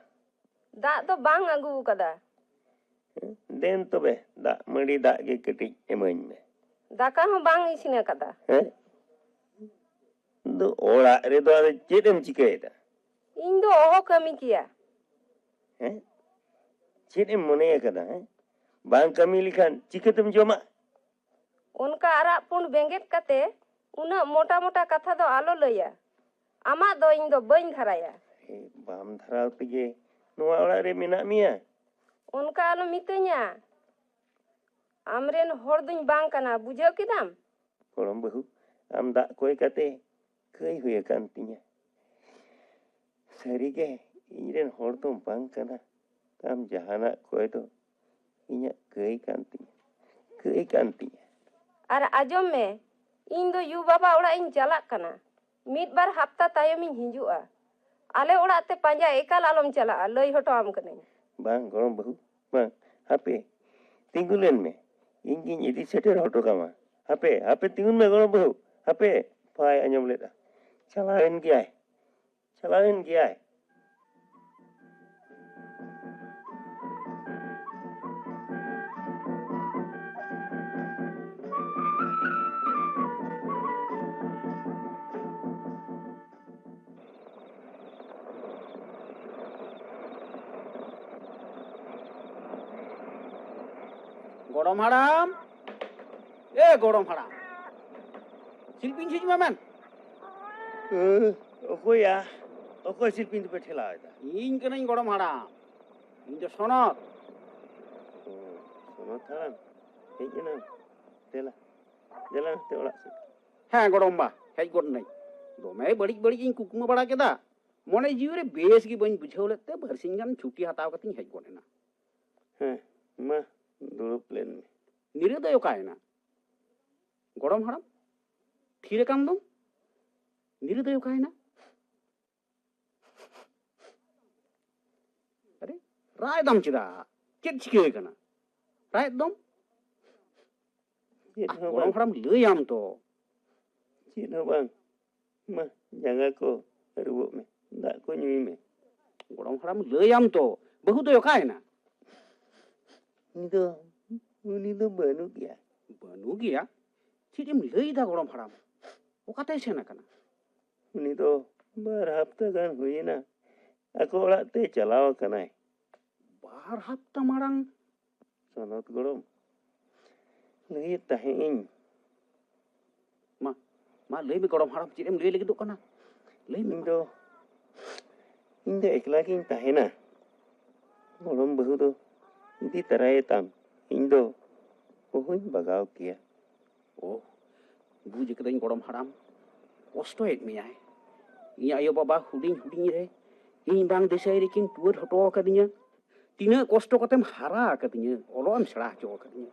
ᱫᱟᱜ ᱫᱚ ᱵᱟᱝ ᱟᱹᱜᱩ ᱟᱠᱟᱫᱟ᱾ ᱦᱮᱸ, ᱫᱮᱱ ᱛᱚᱵᱮ, ᱫᱟᱜ ᱢᱟᱹᱰᱤ ᱫᱟᱜ ᱜᱮ ᱠᱟᱹᱴᱤᱡ ᱤᱢᱟᱹᱧ ᱢᱮ᱾ ᱫᱟᱠᱟ ᱦᱚᱸ ᱵᱟᱝ ᱤᱥᱤᱱ ᱟᱠᱟᱫᱟ᱾ ᱦᱮᱸ? ᱫᱚ ᱚᱲᱟᱜ ᱨᱮᱫᱚ ᱟᱫᱚ ᱪᱮᱫ ᱮᱢ ᱪᱤᱠᱟᱹᱭᱮᱫᱟ? ᱤᱧ ᱫᱚ ᱚᱦᱚ ᱠᱟᱹᱢᱤ ᱠᱮᱭᱟ᱾ ᱦᱮᱸ? ᱪᱮᱫ ᱮᱢ ᱢᱚᱱᱮ ᱟᱠᱟᱫᱟ, ᱦᱮᱸ? ᱵᱟᱝ ᱠᱟᱹᱢᱤ ᱞᱮᱠᱷᱟᱱ ᱪᱤᱠᱟᱹᱛᱮᱢ ᱡᱚᱢᱟ? ᱚᱱᱠᱟ ᱟᱨᱟᱜ ᱯᱩᱸᱰ ᱵᱮᱸᱜᱮᱫ ᱠᱟᱛᱮ ᱩᱱᱟᱹᱜ ᱢᱚᱴᱟ ᱢᱚᱴᱟ ᱠᱟᱛᱷᱟ ᱫᱚ ᱟᱞᱚ ᱞᱟᱹᱭᱟ᱾ ᱟᱢᱟᱜ ᱫᱚ ᱤᱧ ᱫᱚ ᱵᱟᱹᱧ ᱫᱷᱟᱨᱟᱭᱟ᱾ ᱮ, ᱵᱟᱢ ᱫᱷᱟᱨᱟᱣ ᱛᱮᱜᱮ ᱱᱚᱣᱟ ᱚᱲᱟᱜ ᱨᱮ ᱢᱮᱱᱟᱜ ᱢᱮᱭᱟ? ᱚᱱᱠᱟ ᱟᱞᱚ ᱢᱤᱛᱟᱹᱧᱟ᱾ ᱟᱢᱨᱮᱱ ᱦᱚᱲ ᱫᱩᱧ ᱵᱟᱝ ᱠᱟᱱᱟ, ᱵᱩᱡᱷᱟᱹᱣ ᱠᱮᱫᱟᱢ? ᱜᱚᱲᱚᱢ ᱵᱟᱹᱦᱩ, ᱟᱢ ᱫᱟᱜ ᱠᱚᱭ ᱠᱟᱛᱮ ᱠᱟᱹᱭ ᱦᱩᱭ ᱟᱠᱟᱱ ᱛᱤᱧᱟ᱾ ᱥᱟᱹᱨᱤᱜᱮ, ᱤᱧᱨᱮᱱ ᱦᱚᱲ ᱫᱚᱢ ᱵᱟᱝ ᱠᱟᱱᱟ᱾ ᱟᱢ ᱡᱟᱦᱟᱱᱟᱜ ᱠᱚᱭ ᱫᱚ ᱤᱧᱟᱜ ᱠᱟᱹᱭ ᱠᱟᱱ ᱛᱤᱧᱟ, ᱠᱟᱹᱭ ᱠᱟᱱ ᱛᱤᱧᱟ᱾ ᱟᱨ ᱟᱸᱡᱚᱢ ᱢᱮ, ᱤᱧ ᱫᱚ ᱭᱩ ᱵᱟᱵᱟ ᱚᱲᱟᱜ ᱤᱧ ᱪᱟᱞᱟᱜ ᱠᱟᱱᱟ᱾ ᱢᱤᱫ ᱵᱟᱨ ᱦᱟᱯᱛᱟ ᱛᱟᱭᱚᱢᱤᱧ ᱦᱤᱡᱩᱜᱼᱟ᱾ ᱟᱞᱮ ᱚᱲᱟᱜ ᱛᱮ ᱯᱟᱸᱡᱟ ᱮᱠᱟᱞ ᱟᱞᱚᱢ ᱪᱟᱞᱟᱜᱼᱟ, ᱞᱟᱹᱭ ᱦᱚᱴᱚ ᱟᱢ ᱠᱟᱹᱱᱟᱹᱧ᱾ ᱵᱟᱝ ᱜᱚᱲᱚᱢ ᱵᱟᱹᱦᱩ, ᱵᱟᱝ, ᱦᱟᱯᱮ, ᱛᱤᱸᱜᱩ ᱞᱮᱱ ᱢᱮ, ᱤᱧ ᱜᱤᱧ ᱤᱫᱤ ᱥᱮᱴᱮᱨ ᱦᱚᱴᱚ ᱠᱟᱢᱟ᱾ ᱦᱟᱯᱮ, ᱦᱟᱯᱮ, ᱛᱤᱸᱜᱩᱱ ᱢᱮ ᱜᱚᱲᱚᱢ ᱵᱟᱹᱦᱩ, ᱦᱟᱯᱮ᱾ ᱵᱟᱭ ᱟᱸᱡᱚᱢ ᱞᱮᱫᱟ᱾ ᱪᱟᱞᱟᱣᱮᱱ ᱜᱮᱭᱟᱭ, ᱪᱟᱞᱟᱣᱮᱱ ᱜᱮᱭᱟᱭ᱾ ᱜᱚᱲᱚᱢ ᱦᱟᱲᱟᱢ, ᱮ ᱜᱚᱲᱚᱢ ᱦᱟᱲᱟᱢ, ᱥᱤᱞᱯᱤᱧ ᱡᱷᱤᱡ ᱢᱮ ᱢᱮᱱ᱾ ᱮ, ᱚᱠᱚᱭᱟ? ᱚᱠᱚᱭ ᱥᱤᱞᱯᱤᱧ ᱫᱚᱯᱮ ᱴᱷᱮᱞᱟᱣ ᱮᱫᱟ? ᱤᱧ ᱠᱟᱹᱱᱟᱹᱧ ᱜᱚᱲᱚᱢ ᱦᱟᱲᱟᱢ, ᱤᱧ ᱫᱚ ᱥᱚᱱᱚᱛ᱾ ᱚ, ᱥᱚᱱᱚᱛ ᱦᱟᱲᱟᱢ, ᱦᱮᱡ ᱮᱱᱟᱢ? ᱫᱮᱞᱟ, ᱫᱮᱞᱟ ᱱᱚᱛᱮ ᱚᱲᱟᱜ ᱥᱮᱫ᱾ ᱦᱮᱸ ᱜᱚᱲᱚᱢ ᱵᱟ, ᱦᱮᱡ ᱜᱚᱫ ᱱᱟᱹᱧ᱾ ᱫᱚᱢᱮ ᱵᱟᱹᱲᱤᱡ ᱵᱟᱹᱲᱤᱡ ᱤᱧ ᱠᱩᱠᱢᱩ ᱵᱟᱲᱟ ᱠᱮᱫᱟ᱾ ᱢᱚᱱᱮ ᱡᱤᱣᱤ ᱨᱮ ᱵᱮᱥ ᱜᱮ ᱵᱟᱹᱧ ᱵᱩᱡᱷᱟᱹᱣ ᱞᱮᱫ ᱛᱮ ᱵᱟᱨᱥᱤᱧ ᱜᱟᱱ ᱪᱷᱩᱴᱤ ᱦᱟᱛᱟᱣ ᱠᱟᱛᱮᱧ ᱦᱮᱡ ᱜᱚᱫ ᱮᱱᱟ᱾ ᱦᱮᱸ, ᱢᱟ ᱫᱩᱲᱩᱵ ᱞᱮᱱ ᱢᱮ᱾ ᱱᱤᱨᱟᱹ ᱫᱚᱭ ᱚᱠᱟᱭᱮᱱᱟ? ᱜᱚᱲᱚᱢ ᱦᱟᱲᱟᱢ, ᱛᱷᱤᱨ ᱟᱠᱟᱱ ᱫᱚᱢ? ᱱᱤᱨᱟᱹ ᱫᱚᱭ ᱚᱠᱟᱭᱮᱱᱟ? ᱟᱨᱮ, ᱨᱟᱜ ᱮᱫᱟᱢ ᱪᱮᱫᱟᱜ? ᱪᱮᱫ ᱪᱤᱠᱟᱹ ᱟᱠᱟᱱᱟ? ᱨᱟᱜ ᱮᱫ ᱫᱚᱢ? ᱪᱮᱫ ᱦᱚᱸ ᱜᱚᱲᱚᱢ ᱵᱟᱝ᱾ ᱦᱟᱲᱟᱢ, ᱞᱟᱹᱭᱟᱢ ᱛᱚ᱾ ᱪᱮᱫ ᱦᱚᱸ ᱵᱟᱝ᱾ ᱢᱟ, ᱡᱟᱸᱜᱟ ᱠᱚ ᱟᱹᱨᱩᱵᱚᱜ ᱢᱮ, ᱫᱟᱜ ᱠᱚ ᱧᱩᱭ ᱢᱮ᱾ ᱜᱚᱲᱚᱢ ᱦᱟᱲᱟᱢ, ᱞᱟᱹᱭᱟᱢ ᱛᱚ, ᱵᱟᱹᱦᱩ ᱫᱚᱭ ᱚᱠᱟᱭᱮᱱᱟ? ᱩᱱᱤ ᱫᱚ, ᱩᱱᱤ ᱫᱚ ᱵᱟᱹᱱᱩᱜ ᱜᱮᱭᱟ᱾ ᱵᱟᱹᱱᱩᱜ ᱜᱮᱭᱟ? ᱪᱮᱫ ᱮᱢ ᱞᱟᱹᱭ ᱮᱫᱟ ᱜᱚᱲᱚᱢ ᱦᱟᱲᱟᱢ? ᱚᱠᱟᱛᱮᱭ ᱥᱮᱱ ᱟᱠᱟᱱᱟ? ᱩᱱᱤ ᱫᱚ ᱵᱟᱨ ᱦᱟᱯᱛᱟ ᱜᱟᱱ ᱦᱩᱭᱮᱱᱟ, ᱟᱠᱚ ᱚᱲᱟᱜ ᱛᱮ ᱪᱟᱞᱟᱣ ᱟᱠᱟᱱᱟᱭ᱾ ᱵᱟᱨ ᱦᱟᱯᱛᱟ ᱢᱟᱲᱟᱝ? ᱥᱚᱱᱚᱛ ᱜᱚᱲᱚᱢ, ᱞᱟᱹᱭᱮᱫ ᱛᱟᱦᱮᱸᱫ ᱤᱧ᱾ ᱢᱟ, ᱢᱟ ᱞᱟᱹᱭ ᱢᱮ ᱜᱚᱲᱚᱢ ᱦᱟᱲᱟᱢ, ᱪᱮᱫ ᱮᱢ ᱞᱟᱹᱭ ᱞᱟᱹᱜᱤᱫᱚᱜ ᱠᱟᱱᱟ? ᱞᱟᱹᱭ ᱢᱮ ᱤᱧ ᱢᱟ᱾ ᱫᱚ, ᱤᱧ ᱫᱚ ᱮᱠᱞᱟ ᱜᱤᱧ ᱛᱟᱦᱮᱱᱟ᱾ ᱜᱚᱲᱚᱢ ᱵᱟᱹᱦᱩ ᱫᱚ ᱤᱫᱤ ᱛᱟᱨᱟᱭᱮ ᱛᱟᱢ, ᱤᱧ ᱫᱚ ᱚᱦᱚᱧ ᱵᱟᱜᱟᱣ ᱠᱮᱭᱟ᱾ ᱳ, ᱵᱩᱡᱽ ᱠᱟᱹᱫᱟᱹᱧ ᱜᱚᱲᱚᱢ ᱦᱟᱲᱟᱢ, ᱠᱚᱥᱴᱚᱭᱮᱫ ᱢᱮᱭᱟᱭ᱾ ᱤᱧ ᱟᱭᱳ ᱵᱟᱵᱟ ᱦᱩᱰᱤᱧ ᱦᱩᱰᱤᱧ ᱨᱮ ᱤᱧ ᱵᱟᱝ ᱫᱤᱥᱟᱹᱭ ᱨᱮᱠᱤᱱ ᱴᱩᱣᱟᱹᱨ ᱦᱚᱴᱚ ᱟᱠᱟᱫᱤᱧᱟ᱾ ᱛᱤᱱᱟᱹᱜ ᱠᱚᱥᱴᱚ ᱠᱟᱛᱮᱢ ᱦᱟᱨᱟ ᱟᱠᱟᱫᱤᱧᱟ, ᱚᱞᱚᱜ ᱮᱢ ᱥᱮᱬᱟ ᱦᱚᱪᱚ ᱟᱠᱟᱫᱤᱧᱟ᱾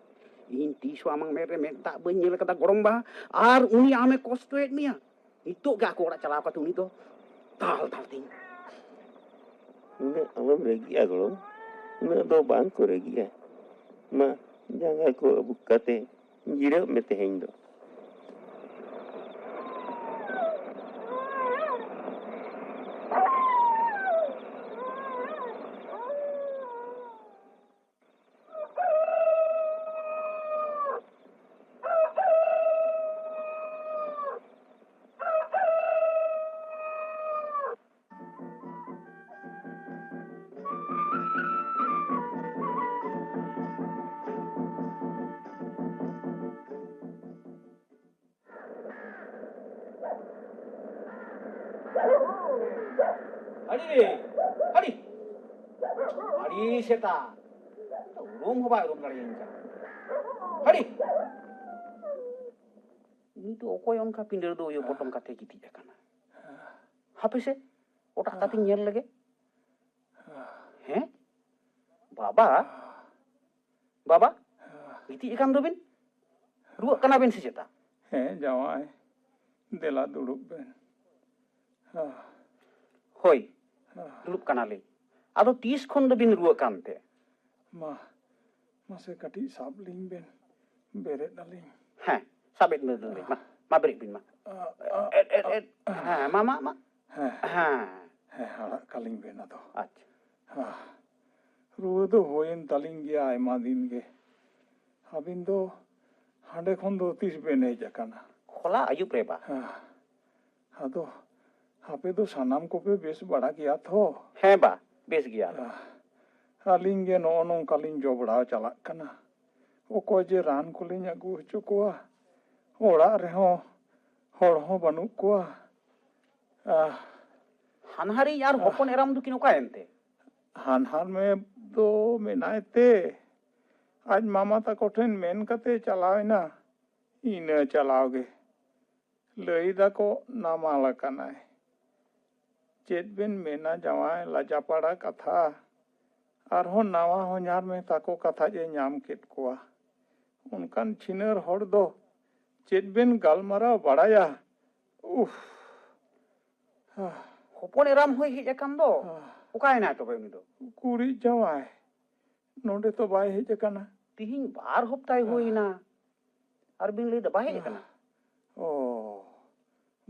ᱤᱧ ᱛᱤᱥ ᱦᱚᱸ ᱟᱢᱟᱜ ᱢᱮᱫ ᱨᱮ ᱢᱮᱫ ᱫᱟᱜ ᱵᱟᱹᱧ ᱧᱮᱞ ᱟᱠᱟᱫᱟ ᱜᱚᱲᱚᱢ ᱵᱟ, ᱟᱨ ᱩᱱᱤ ᱟᱢᱮ ᱠᱚᱥᱴᱚᱭᱮᱫ ᱢᱮᱭᱟ᱾ ᱱᱤᱛᱚᱜ ᱜᱮ ᱟᱠᱚ ᱚᱲᱟᱜ ᱪᱟᱞᱟᱣ ᱠᱟᱛᱮ ᱩᱱᱤ ᱫᱚ ᱫᱟᱞ ᱫᱟᱞ ᱛᱤᱧ᱾ ᱩᱱᱟᱹᱜ ᱟᱞᱚᱢ ᱨᱟᱹᱜᱤᱜᱼᱟ ᱜᱚᱲᱚᱢ, ᱩᱱᱟᱹᱜ ᱫᱚ ᱵᱟᱝ ᱠᱚ ᱨᱟᱹᱜᱤᱜᱼᱟ᱾ ᱢᱟ, ᱡᱟᱸᱜᱟ ᱠᱚ ᱟᱹᱵᱩᱠ ᱠᱟᱛᱮ ᱡᱤᱨᱟᱹᱜ ᱢᱮ ᱛᱮᱦᱮᱧ ᱫᱚ᱾ ᱟᱹᱰᱤ, ᱟᱹᱰᱤ, ᱟᱹᱰᱤ ᱥᱮᱛᱟ᱾ ᱩᱨᱩᱢ ᱦᱚᱸ ᱵᱟᱭ ᱩᱨᱩᱢ ᱫᱟᱲᱮᱭᱟᱹᱧ ᱠᱟᱱᱟ᱾ ᱟᱹᱰᱤ᱾ ᱩᱱᱤ ᱫᱚ ᱚᱠᱚᱭ ᱚᱱᱠᱟ ᱯᱤᱸᱰᱟᱹ ᱫᱚ ᱩᱭᱩ ᱯᱚᱴᱚᱢ ᱠᱟᱛᱮ ᱜᱤᱛᱤᱡ ᱟᱠᱟᱱᱟ? ᱦᱟᱯᱮ ᱥᱮ, ᱚᱴᱟᱜ ᱠᱟᱛᱮᱧ ᱧᱮᱞ ᱞᱮᱜᱮ᱾ ᱦᱮᱸ? ᱵᱟᱵᱟ? ᱵᱟᱵᱟ? ᱜᱤᱛᱤᱡ ᱟᱠᱟᱱ ᱫᱚᱵᱤᱱ? ᱨᱩᱣᱟᱹᱜ ᱠᱟᱱᱟ ᱵᱤᱱ ᱥᱮ ᱪᱮᱛᱟ? ᱦᱮᱸ ᱡᱟᱶᱟᱭ, ᱫᱮᱞᱟ ᱫᱩᱲᱩᱵ ᱵᱮᱱ᱾ ᱦᱳᱭ, ᱫᱩᱲᱩᱵ ᱠᱟᱱᱟᱞᱤᱧ᱾ ᱟᱫᱚ ᱛᱤᱥ ᱠᱷᱚᱱ ᱫᱚᱵᱤᱱ ᱨᱩᱣᱟᱹᱜ ᱠᱟᱱᱛᱮ? ᱢᱟ, ᱢᱟᱥᱮ ᱠᱟᱹᱴᱤᱡ ᱥᱟᱵ ᱞᱤᱧ ᱵᱮᱱ᱾ ᱵᱮᱨᱮᱫ ᱟᱹᱞᱤᱧ᱾ ᱦᱮᱸ, ᱥᱟᱵᱮᱫ ᱵᱮᱱ ᱞᱤᱧ᱾ ᱢᱟ, ᱢᱟ ᱵᱮᱨᱮᱫ ᱵᱤᱱ ᱢᱟ᱾ ᱟ, ᱟ, ᱮᱫ, ᱮᱫ, ᱮᱫ᱾ ᱦᱮᱸ, ᱢᱟ, ᱢᱟ, ᱢᱟ᱾ ᱦᱮᱸ᱾ ᱦᱮᱸ᱾ ᱦᱮᱸ, ᱟᱲᱟᱜ ᱠᱟᱹᱞᱤᱧ ᱵᱮᱱ ᱟᱫᱚ᱾ ᱟᱪᱪᱷᱟ᱾ ᱦᱮᱸ᱾ ᱨᱩᱣᱟᱹ ᱫᱚ ᱦᱩᱭᱮᱱ ᱛᱟᱹᱞᱤᱧ ᱜᱮᱭᱟ ᱟᱭᱢᱟ ᱫᱤᱱ ᱜᱮ᱾ ᱟᱹᱵᱤᱱ ᱫᱚ ᱦᱟᱸᱰᱮ ᱠᱷᱚᱱ ᱫᱚ ᱛᱤᱥ ᱵᱮᱱ ᱦᱮᱡ ᱟᱠᱟᱱᱟ? ᱦᱚᱞᱟ ᱟᱹᱭᱩᱵ ᱨᱮ ᱵᱟ᱾ ᱦᱮᱸ᱾ ᱟᱫᱚ ᱟᱯᱮ ᱫᱚ ᱥᱟᱱᱟᱢ ᱠᱚᱯᱮ ᱵᱮᱥ ᱵᱟᱲᱟ ᱜᱮᱭᱟ ᱛᱚ? ᱦᱮᱸ ᱵᱟ, ᱵᱮᱥ ᱜᱮᱭᱟ ᱞᱮ᱾ ᱟᱹᱞᱤᱧ ᱜᱮ ᱱᱚᱜᱼᱚ ᱱᱚᱝᱠᱟ ᱞᱤᱧ ᱡᱚᱵᱽᱲᱟᱣ ᱪᱟᱞᱟᱜ ᱠᱟᱱᱟ᱾ ᱚᱠᱚᱭ ᱡᱮ ᱨᱟᱱ ᱠᱚᱞᱤᱧ ᱟᱹᱜᱩ ᱦᱚᱪᱚ ᱠᱚᱣᱟ, ᱚᱲᱟᱜ ᱨᱮᱦᱚᱸ ᱦᱚᱲ ᱦᱚᱸ ᱵᱟᱹᱱᱩᱜ ᱠᱚᱣᱟ᱾ ᱟᱦ᱾ ᱦᱟᱱᱦᱟᱨᱤᱧ ᱟᱨ ᱦᱚᱯᱚᱱ ᱮᱨᱟᱢ ᱫᱚᱠᱤᱱ ᱚᱠᱟᱭᱮᱱ ᱛᱮ? ᱦᱟᱱᱦᱟᱨ ᱢᱮ ᱫᱚ ᱢᱮᱱᱟᱭ ᱛᱮ, ᱟᱡ ᱢᱟᱢᱟ ᱛᱟᱠᱚ ᱴᱷᱮᱱ ᱢᱮᱱ ᱠᱟᱛᱮ ᱪᱟᱞᱟᱣ ᱮᱱᱟ᱾ ᱤᱱᱟᱹ ᱪᱟᱞᱟᱣ ᱜᱮ᱾ ᱞᱟᱹᱭ ᱫᱟᱠᱚ ᱱᱟᱢᱟᱞ ᱟᱠᱟᱱᱟᱭ᱾ ᱪᱮᱫ ᱵᱮᱱ ᱢᱮᱱᱟ ᱡᱟᱶᱟᱭ, ᱞᱟᱡᱟᱯᱟᱲᱟ ᱠᱟᱛᱷᱟ᱾ ᱟᱨᱦᱚᱸ ᱱᱟᱣᱟ ᱦᱚᱧᱦᱟᱨ ᱢᱮ ᱛᱟᱠᱚ ᱠᱟᱛᱷᱟᱡ ᱮ ᱧᱟᱢ ᱠᱮᱫ ᱠᱚᱣᱟ᱾ ᱚᱱᱠᱟᱱ ᱪᱷᱤᱱᱟᱹᱨ ᱦᱚᱲ ᱫᱚ ᱪᱮᱫ ᱵᱮᱱ ᱜᱟᱞᱢᱟᱨᱟᱣ ᱵᱟᱲᱟᱭᱟ? ᱩᱯᱷ᱾ ᱦᱚᱯᱚᱱ ᱮᱨᱟᱢ ᱦᱚᱸᱭ ᱦᱮᱡ ᱟᱠᱟᱱ ᱫᱚ᱾ ᱚᱠᱟᱭᱮᱱᱟᱭ ᱛᱚᱵᱮ ᱩᱱᱤ ᱫᱚ? ᱠᱩᱲᱤ ᱡᱟᱶᱟᱭ ᱱᱚᱰᱮ ᱛᱚ ᱵᱟᱭ ᱦᱮᱡ ᱟᱠᱟᱱᱟ᱾ ᱛᱤᱦᱤᱧ ᱵᱟᱨ ᱦᱚᱯᱛᱟᱭ ᱦᱩᱭ ᱮᱱᱟ᱾ ᱟᱨ ᱵᱤᱱ ᱞᱟᱹᱭ ᱫᱟ ᱵᱟᱭ ᱦᱮᱡ ᱟᱠᱟᱱᱟ? ᱚ,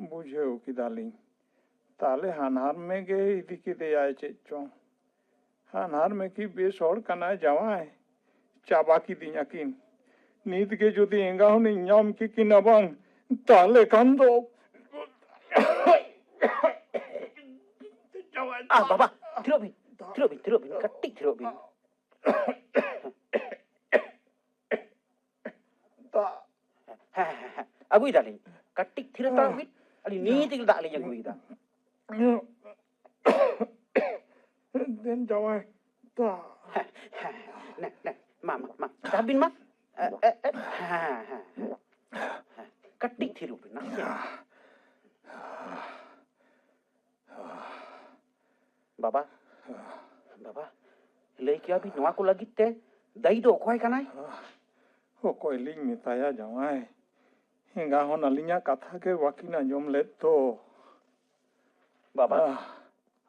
ᱵᱩᱡᱷᱟᱹᱣ ᱠᱮᱫᱟᱞᱤᱧ᱾ ᱛᱟᱦᱞᱮ ᱦᱟᱱᱦᱟᱨ ᱢᱮ ᱜᱮ ᱤᱫᱤ ᱠᱮᱫᱮᱭᱟᱭ ᱪᱮᱫ ᱪᱚᱝ᱾ ᱦᱟᱱᱦᱟᱨ ᱢᱮ ᱠᱤ ᱵᱮᱥ ᱦᱚᱲ ᱠᱟᱱᱟᱭ ᱡᱟᱶᱟᱭ? ᱪᱟᱵᱟ ᱠᱤᱫᱤᱧᱟ ᱠᱤᱱ᱾ ᱱᱤᱛ ᱜᱮ ᱡᱩᱫᱤ ᱮᱸᱜᱟ ᱦᱚᱱᱤᱧ ᱧᱟᱢ ᱠᱮᱠᱤᱱᱟ ᱵᱟᱝ, ᱛᱟᱦᱞᱮ ᱠᱷᱟᱱ ᱫᱚ᱾ ᱟᱦ, ᱵᱟᱵᱟ, ᱛᱷᱤᱨᱚᱜ ᱵᱤᱱ, ᱛᱷᱤᱨᱚᱜ ᱵᱤᱱ, ᱛᱷᱤᱨᱚᱜ ᱵᱤᱱ, ᱠᱟᱹᱴᱤᱡ ᱛᱷᱤᱨᱚᱜ ᱵᱤᱱ᱾ ᱫᱟᱜ᱾ ᱦᱮᱸ, ᱦᱮᱸ, ᱦᱮᱸ, ᱦᱮᱸ, ᱟᱹᱜᱩᱭ ᱫᱟᱞᱤᱧ᱾ ᱠᱟᱹᱴᱤᱡ ᱛᱷᱤᱨ ᱦᱟᱛᱟᱲᱚᱜ ᱵᱤᱱ, ᱟᱹᱞᱤᱧ ᱱᱤᱭᱟᱹ ᱛᱮᱜᱮ ᱫᱟᱜ ᱞᱤᱧ ᱟᱹᱜᱩᱭᱮᱫᱟ᱾ ᱫᱮᱱ ᱡᱟᱶᱟᱭ, ᱫᱟᱜ᱾ ᱦᱮᱸ, ᱦᱮᱸ, ᱦᱮᱸ, ᱱᱮ, ᱱᱮ, ᱢᱟ, ᱢᱟ, ᱢᱟ, ᱪᱟ ᱵᱤᱱ ᱢᱟ᱾ ᱮ, ᱮ, ᱮ, ᱦᱮᱸ, ᱦᱮᱸ, ᱦᱮᱸ, ᱦᱮᱸ, ᱠᱟᱹᱴᱤᱡ ᱛᱷᱤᱨᱚᱜ ᱵᱤᱱ, ᱱᱟᱥᱮ᱾ ᱵᱟᱵᱟ, ᱵᱟᱵᱟ, ᱞᱟᱹᱭ ᱠᱮᱭᱟ ᱵᱤᱱ ᱱᱚᱣᱟ ᱠᱚ ᱞᱟᱹᱜᱤᱫ ᱛᱮ ᱫᱟᱹᱭᱤ ᱫᱚ ᱚᱠᱚᱭ ᱠᱟᱱᱟᱭ? ᱚᱠᱚᱭ ᱞᱤᱧ ᱢᱮᱛᱟᱭᱟ ᱡᱟᱶᱟᱭ? ᱮᱸᱜᱟ ᱦᱚᱸ ᱟᱹᱞᱤᱧᱟᱜ ᱠᱟᱛᱷᱟ ᱜᱮ ᱵᱟᱹᱠᱤᱱ ᱟᱸᱡᱚᱢ ᱞᱮᱫ ᱫᱚ᱾ ᱵᱟᱵᱟ, ᱟᱦ᱾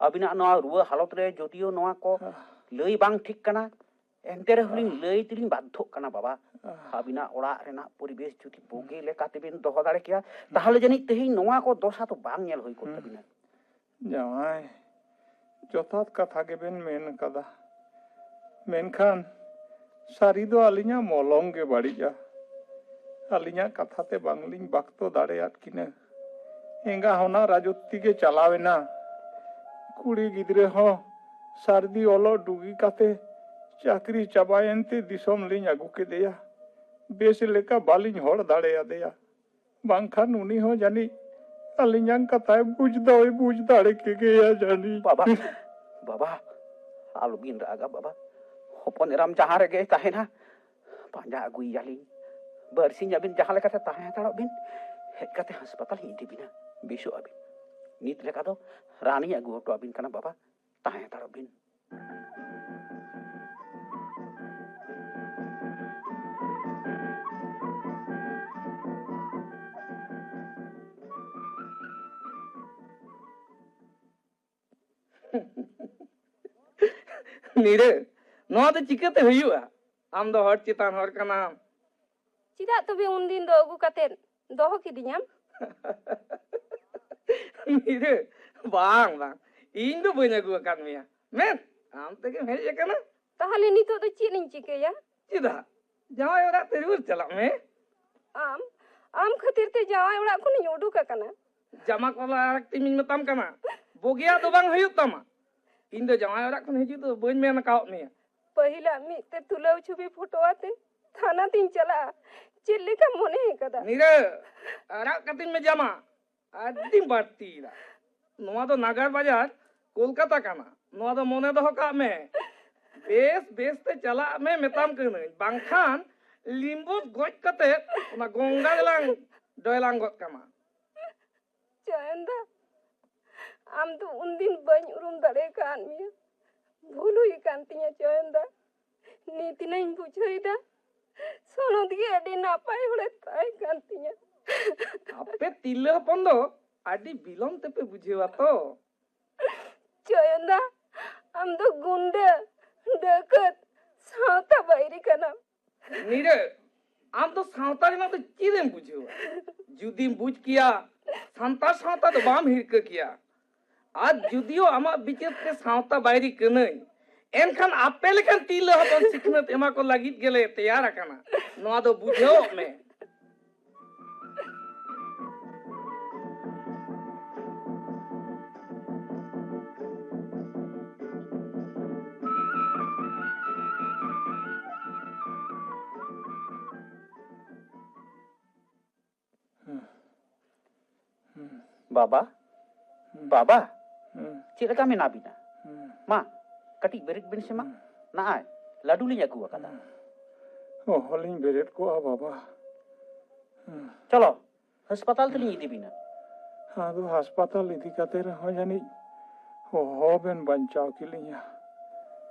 ᱟᱹᱵᱤᱱᱟᱜ ᱱᱚᱣᱟ ᱨᱩᱣᱟᱹ ᱦᱟᱞᱚᱛ ᱨᱮ ᱡᱚᱫᱤᱭᱳ ᱱᱚᱣᱟ ᱠᱚ ᱟᱦ᱾ ᱞᱟᱹᱭ ᱵᱟᱝ ᱴᱷᱤᱠ ᱠᱟᱱᱟ, ᱮᱱᱛᱮ ᱨᱮᱦᱚᱸ ᱞᱤᱧ ᱞᱟᱹᱭ ᱛᱮᱞᱤᱧ ᱵᱟᱫᱽᱫᱷᱚᱜ ᱠᱟᱱᱟ ᱵᱟᱵᱟ᱾ ᱟᱹᱵᱤᱱᱟᱜ ᱚᱲᱟᱜ ᱨᱮᱱᱟᱜ ᱯᱚᱨᱤᱵᱮᱥ ᱡᱩᱫᱤ ᱵᱩᱜᱤ ᱞᱮᱠᱟ ᱛᱮᱵᱤᱱ ᱫᱚᱦᱚ ᱫᱟᱲᱮ ᱠᱮᱭᱟ, ᱛᱟᱦᱚᱞᱮ ᱡᱟᱹᱱᱤᱡ ᱛᱮᱦᱮᱧ ᱱᱚᱣᱟ ᱠᱚ ᱫᱚᱥᱟ ᱫᱚ ᱵᱟᱝ ᱧᱮᱞ ᱦᱩᱭ ᱠᱚᱜ ᱛᱟᱵᱤᱱᱟ᱾ ᱡᱟᱶᱟᱭ, ᱡᱚᱛᱷᱟᱛ ᱠᱟᱛᱷᱟ ᱜᱮᱵᱮᱱ ᱢᱮᱱ ᱠᱟᱫᱟ, ᱢᱮᱱᱠᱷᱟᱱ ᱥᱟᱹᱨᱤ ᱫᱚ ᱟᱹᱞᱤᱧᱟᱜ ᱢᱚᱞᱚᱝ ᱜᱮ ᱵᱟᱹᱲᱤᱡᱼᱟ᱾ ᱟᱹᱞᱤᱧᱟᱜ ᱠᱟᱛᱷᱟ ᱛᱮ ᱵᱟᱝᱞᱤᱧ ᱵᱟᱠᱛᱚ ᱫᱟᱲᱮᱭᱟᱫ ᱠᱤᱱᱟᱹ᱾ ᱮᱸᱜᱟ ᱦᱚᱸ ᱱᱟ ᱨᱟᱡᱚᱛᱤ ᱜᱮ ᱪᱟᱞᱟᱣ ᱮᱱᱟ᱾ ᱠᱩᱲᱤ ᱜᱤᱫᱽᱨᱟᱹ ᱦᱚᱸ ᱥᱟᱹᱨᱫᱤ ᱚᱞᱚᱜ ᱰᱩᱜᱤ ᱠᱟᱛᱮ ᱪᱟᱹᱠᱨᱤ ᱪᱟᱵᱟᱭᱮᱱ ᱛᱮ ᱫᱤᱥᱚᱢ ᱞᱤᱧ ᱟᱹᱜᱩ ᱠᱮᱫᱮᱭᱟ᱾ ᱵᱮᱥ ᱞᱮᱠᱟ ᱵᱟᱹᱞᱤᱧ ᱦᱚᱲ ᱫᱟᱲᱮᱭᱟᱫᱮᱭᱟ᱾ ᱵᱟᱝᱠᱷᱟᱱ ᱩᱱᱤ ᱦᱚᱸ ᱡᱟᱹᱱᱤᱡ ᱟᱹᱞᱤᱧᱟᱜ ᱠᱟᱛᱷᱟᱭ ᱵᱩᱡᱽ ᱫᱚᱭ ᱵᱩᱡᱽ ᱫᱟᱲᱮ ᱠᱮᱜᱮᱭᱟ ᱡᱟᱹᱱᱤᱡ᱾ ᱵᱟᱵᱟ, ᱵᱟᱵᱟ, ᱟᱞᱚᱵᱤᱱ ᱨᱟᱜᱟ ᱵᱟᱵᱟ᱾ ᱦᱚᱯᱚᱱ ᱮᱨᱟᱢ ᱡᱟᱦᱟᱸ ᱨᱮᱜᱮᱭ ᱛᱟᱦᱮᱱᱟ, ᱯᱟᱸᱡᱟ ᱟᱹᱜᱩᱭᱮᱭᱟᱞᱤᱧ᱾ ᱵᱟᱨᱥᱤᱧ ᱟᱹᱵᱤᱱ ᱡᱟᱦᱟᱸ ᱞᱮᱠᱟᱛᱮ ᱛᱟᱦᱮᱸ ᱦᱟᱛᱟᱲᱚᱜ ᱵᱤᱱ, ᱦᱮᱡ ᱠᱟᱛᱮ ᱦᱟᱥᱯᱟᱛᱟᱞ ᱤᱧ ᱤᱫᱤ ᱵᱤᱱᱟ, ᱵᱮᱥᱚᱜ ᱟᱹᱵᱤᱱ᱾ ᱱᱤᱛ ᱞᱮᱠᱟ ᱫᱚ ᱨᱟᱱᱤᱧ ᱟᱹᱜᱩ ᱦᱚᱴᱚ ᱟᱹᱵᱤᱱ ᱠᱟᱱᱟ ᱵᱟᱵᱟ, ᱛᱟᱦᱮᱸ ᱦᱟᱛᱟᱲᱚᱜ ᱵᱤᱱ᱾ ᱱᱤᱨᱟᱹ, ᱱᱚᱣᱟ ᱫᱚ ᱪᱤᱠᱟᱹᱛᱮ ᱦᱩᱭᱩᱜᱼᱟ? ᱟᱢ ᱫᱚ ᱦᱚᱲ ᱪᱮᱛᱟᱱ ᱦᱚᱲ ᱠᱟᱱᱟᱢ᱾ ᱪᱮᱫᱟᱜ ᱛᱚᱵᱮ ᱩᱱᱫᱤᱱ ᱫᱚ ᱟᱹᱜᱩ ᱠᱟᱛᱮᱫ ᱫᱚᱦᱚ ᱠᱤᱫᱤᱧᱟᱢ? ᱱᱤᱨᱟᱹ, ᱵᱟᱝ, ᱵᱟᱝ, ᱤᱧ ᱫᱚ ᱵᱟᱹᱧ ᱟᱹᱜᱩ ᱟᱠᱟᱫ ᱢᱮᱭᱟ᱾ ᱢᱮᱱ, ᱟᱢ ᱛᱮᱜᱮᱢ ᱦᱮᱡ ᱟᱠᱟᱱᱟ᱾ ᱛᱟᱦᱞᱮ ᱱᱤᱛᱚᱜ ᱫᱚ ᱪᱮᱫ ᱤᱧ ᱪᱤᱠᱟᱹᱭᱟ? ᱪᱮᱫᱟᱜ? ᱡᱟᱶᱟᱭ ᱚᱲᱟᱜ ᱛᱮ ᱨᱩᱣᱟᱹᱲ ᱪᱟᱞᱟᱜ ᱢᱮ᱾ ᱟᱢ, ᱟᱢ ᱠᱷᱟᱹᱛᱤᱨ ᱛᱮ ᱡᱟᱶᱟᱭ ᱚᱲᱟᱜ ᱠᱷᱚᱱᱤᱧ ᱩᱰᱩᱠ ᱟᱠᱟᱱᱟ᱾ ᱡᱟᱢᱟ ᱠᱚ ᱞᱟᱲᱟ ᱠᱟᱛᱮᱧ ᱢᱮᱛᱟᱢ ᱠᱟᱱᱟ, ᱵᱩᱜᱤᱭᱟᱜ ᱫᱚ ᱵᱟᱝ ᱦᱩᱭᱩᱜ ᱛᱟᱢᱟ᱾ ᱤᱧ ᱫᱚ ᱡᱟᱶᱟᱭ ᱚᱲᱟᱜ ᱠᱷᱚᱱ ᱦᱤᱡᱩᱜ ᱫᱚ ᱵᱟᱹᱧ ᱢᱮᱱ ᱟᱠᱟᱣᱟᱫ ᱢᱮᱭᱟ᱾ ᱯᱟᱹᱦᱤᱞᱟᱜ ᱢᱤᱫ ᱛᱮ ᱛᱩᱞᱟᱹᱣ ᱪᱷᱚᱵᱤ ᱯᱷᱳᱴᱳ ᱟᱛᱮ ᱛᱷᱟᱱᱟ ᱛᱤᱧ ᱪᱟᱞᱟᱜᱼᱟ, ᱪᱮᱫ ᱞᱮᱠᱟᱢ ᱢᱚᱱᱮ ᱟᱠᱟᱫᱟ? ᱱᱤᱨᱟᱹ, ᱟᱨᱟᱜ ᱠᱟᱹᱛᱤᱧ ᱢᱮ ᱡᱟᱢᱟ, ᱟᱹᱰᱤᱢ ᱵᱟᱹᱲᱛᱤᱭᱮᱫᱟ᱾ ᱱᱚᱣᱟ ᱫᱚ ᱱᱟᱜᱟᱨ ᱵᱟᱡᱟᱨ ᱠᱳᱞᱠᱟᱛᱟ ᱠᱟᱱᱟ, ᱱᱚᱣᱟ ᱫᱚ ᱢᱚᱱᱮ ᱫᱚᱦᱚ ᱠᱟᱜ ᱢᱮ᱾ ᱵᱮᱥ ᱵᱮᱥ ᱛᱮ ᱪᱟᱞᱟᱜ ᱢᱮ ᱢᱮᱛᱟᱢ ᱠᱟᱹᱱᱟᱹᱧ, ᱵᱟᱝᱠᱷᱟᱱ ᱞᱤᱢᱵᱩ ᱜᱚᱡ ᱠᱟᱛᱮ ᱚᱱᱟ ᱜᱚᱝᱜᱟ ᱨᱮᱞᱟᱝ ᱰᱚᱭᱞᱟᱝ ᱜᱚᱫ ᱠᱟᱢᱟ᱾ ᱪᱚᱭᱚᱱ ᱫᱟ, ᱟᱢ ᱫᱚ ᱩᱱᱫᱤᱱ ᱵᱟᱹᱧ ᱩᱨᱩᱢ ᱫᱟᱲᱮ ᱟᱠᱟᱫ ᱢᱮᱭᱟ᱾ ᱵᱷᱩᱞ ᱦᱩᱭ ᱟᱠᱟᱱ ᱛᱤᱧᱟ ᱪᱚᱭᱚᱱ ᱫᱟ᱾ ᱱᱤᱛ ᱤᱧ ᱵᱩᱡᱷᱟᱹᱣ ᱮᱫᱟ, ᱥᱚᱱᱚᱛ ᱜᱮ ᱟᱹᱰᱤ ᱱᱟᱯᱟᱭ ᱦᱚᱲᱮ ᱛᱟᱦᱮᱸ ᱠᱟᱱ ᱛᱤᱧᱟ᱾ ᱟᱯᱮ ᱛᱤᱨᱞᱟᱹ ᱦᱚᱯᱚᱱ ᱫᱚ ᱟᱹᱰᱤ ᱵᱤᱞᱚᱢ ᱛᱮᱯᱮ ᱵᱩᱡᱷᱟᱹᱣᱟ ᱛᱚ᱾ ᱪᱚᱭᱚᱱ ᱫᱟ, ᱟᱢ ᱫᱚ ᱜᱩᱱᱰᱟᱹ, ᱰᱟᱹᱠᱟᱹᱛ, ᱱᱤᱨᱟᱹ, ᱟᱢ ᱫᱚ ᱥᱟᱶᱛᱟ ᱨᱮᱱᱟᱜ ᱫᱚ ᱪᱮᱫ ᱮᱢ ᱵᱩᱡᱷᱟᱹᱣᱟ? ᱡᱩᱫᱤᱢ ᱵᱩᱡᱽ ᱠᱮᱭᱟ, ᱥᱟᱱᱛᱟᱲ ᱥᱟᱶᱛᱟ ᱫᱚ ᱵᱟᱢ ᱦᱤᱨᱠᱟᱹ ᱠᱮᱭᱟ᱾ ᱟᱨ ᱡᱩᱫᱤᱭᱳ ᱟᱢᱟᱜ ᱵᱤᱪᱟᱹᱨ ᱛᱮ ᱥᱟᱶᱛᱟ ᱵᱟᱭᱨᱤ ᱠᱟᱹᱱᱟᱹᱧ, ᱮᱱᱠᱷᱟᱱ ᱟᱯᱮ ᱞᱮᱠᱟᱱ ᱛᱤᱨᱞᱟᱹ ᱦᱚᱯᱚᱱ ᱥᱤᱠᱷᱱᱟᱹᱛ ᱮᱢᱟ ᱠᱚ ᱞᱟᱹᱜᱤᱫ ᱜᱮᱞᱮ ᱛᱮᱭᱟᱨ ᱟᱠᱟᱱᱟ᱾ ᱱᱚᱣᱟ ᱫᱚ ᱵᱩᱡᱷᱟᱹᱣᱚᱜ ᱢᱮ᱾ ᱵᱟᱵᱟ, ᱵᱟᱵᱟ, ᱪᱮᱫ ᱞᱮᱠᱟ ᱢᱮᱱᱟᱜ ᱵᱤᱱᱟ? ᱢᱟ, ᱠᱟᱹᱴᱤᱡ ᱵᱮᱨᱮᱫ ᱵᱤᱱ ᱥᱮ ᱢᱟ᱾ ᱱᱟᱜᱼᱟᱭ, ᱞᱟᱹᱰᱩ ᱞᱤᱧ ᱟᱹᱜᱩ ᱟᱠᱟᱫᱟ᱾ ᱚᱦᱚᱞᱤᱧ ᱵᱮᱨᱮᱫ ᱠᱚᱜᱼᱟ ᱵᱟᱵᱟ᱾ ᱪᱚᱞᱚ, ᱦᱟᱥᱯᱟᱛᱟᱞ ᱛᱮᱞᱤᱧ ᱤᱫᱤ ᱵᱤᱱᱟ᱾ ᱟᱫᱚ ᱦᱟᱥᱯᱟᱛᱟᱞ ᱤᱫᱤ ᱠᱟᱛᱮ ᱨᱮᱦᱚᱸ ᱡᱟᱹᱱᱤᱡ ᱚᱦᱚᱵᱮᱱ ᱵᱟᱧᱪᱟᱣ ᱠᱮᱞᱤᱧᱟ᱾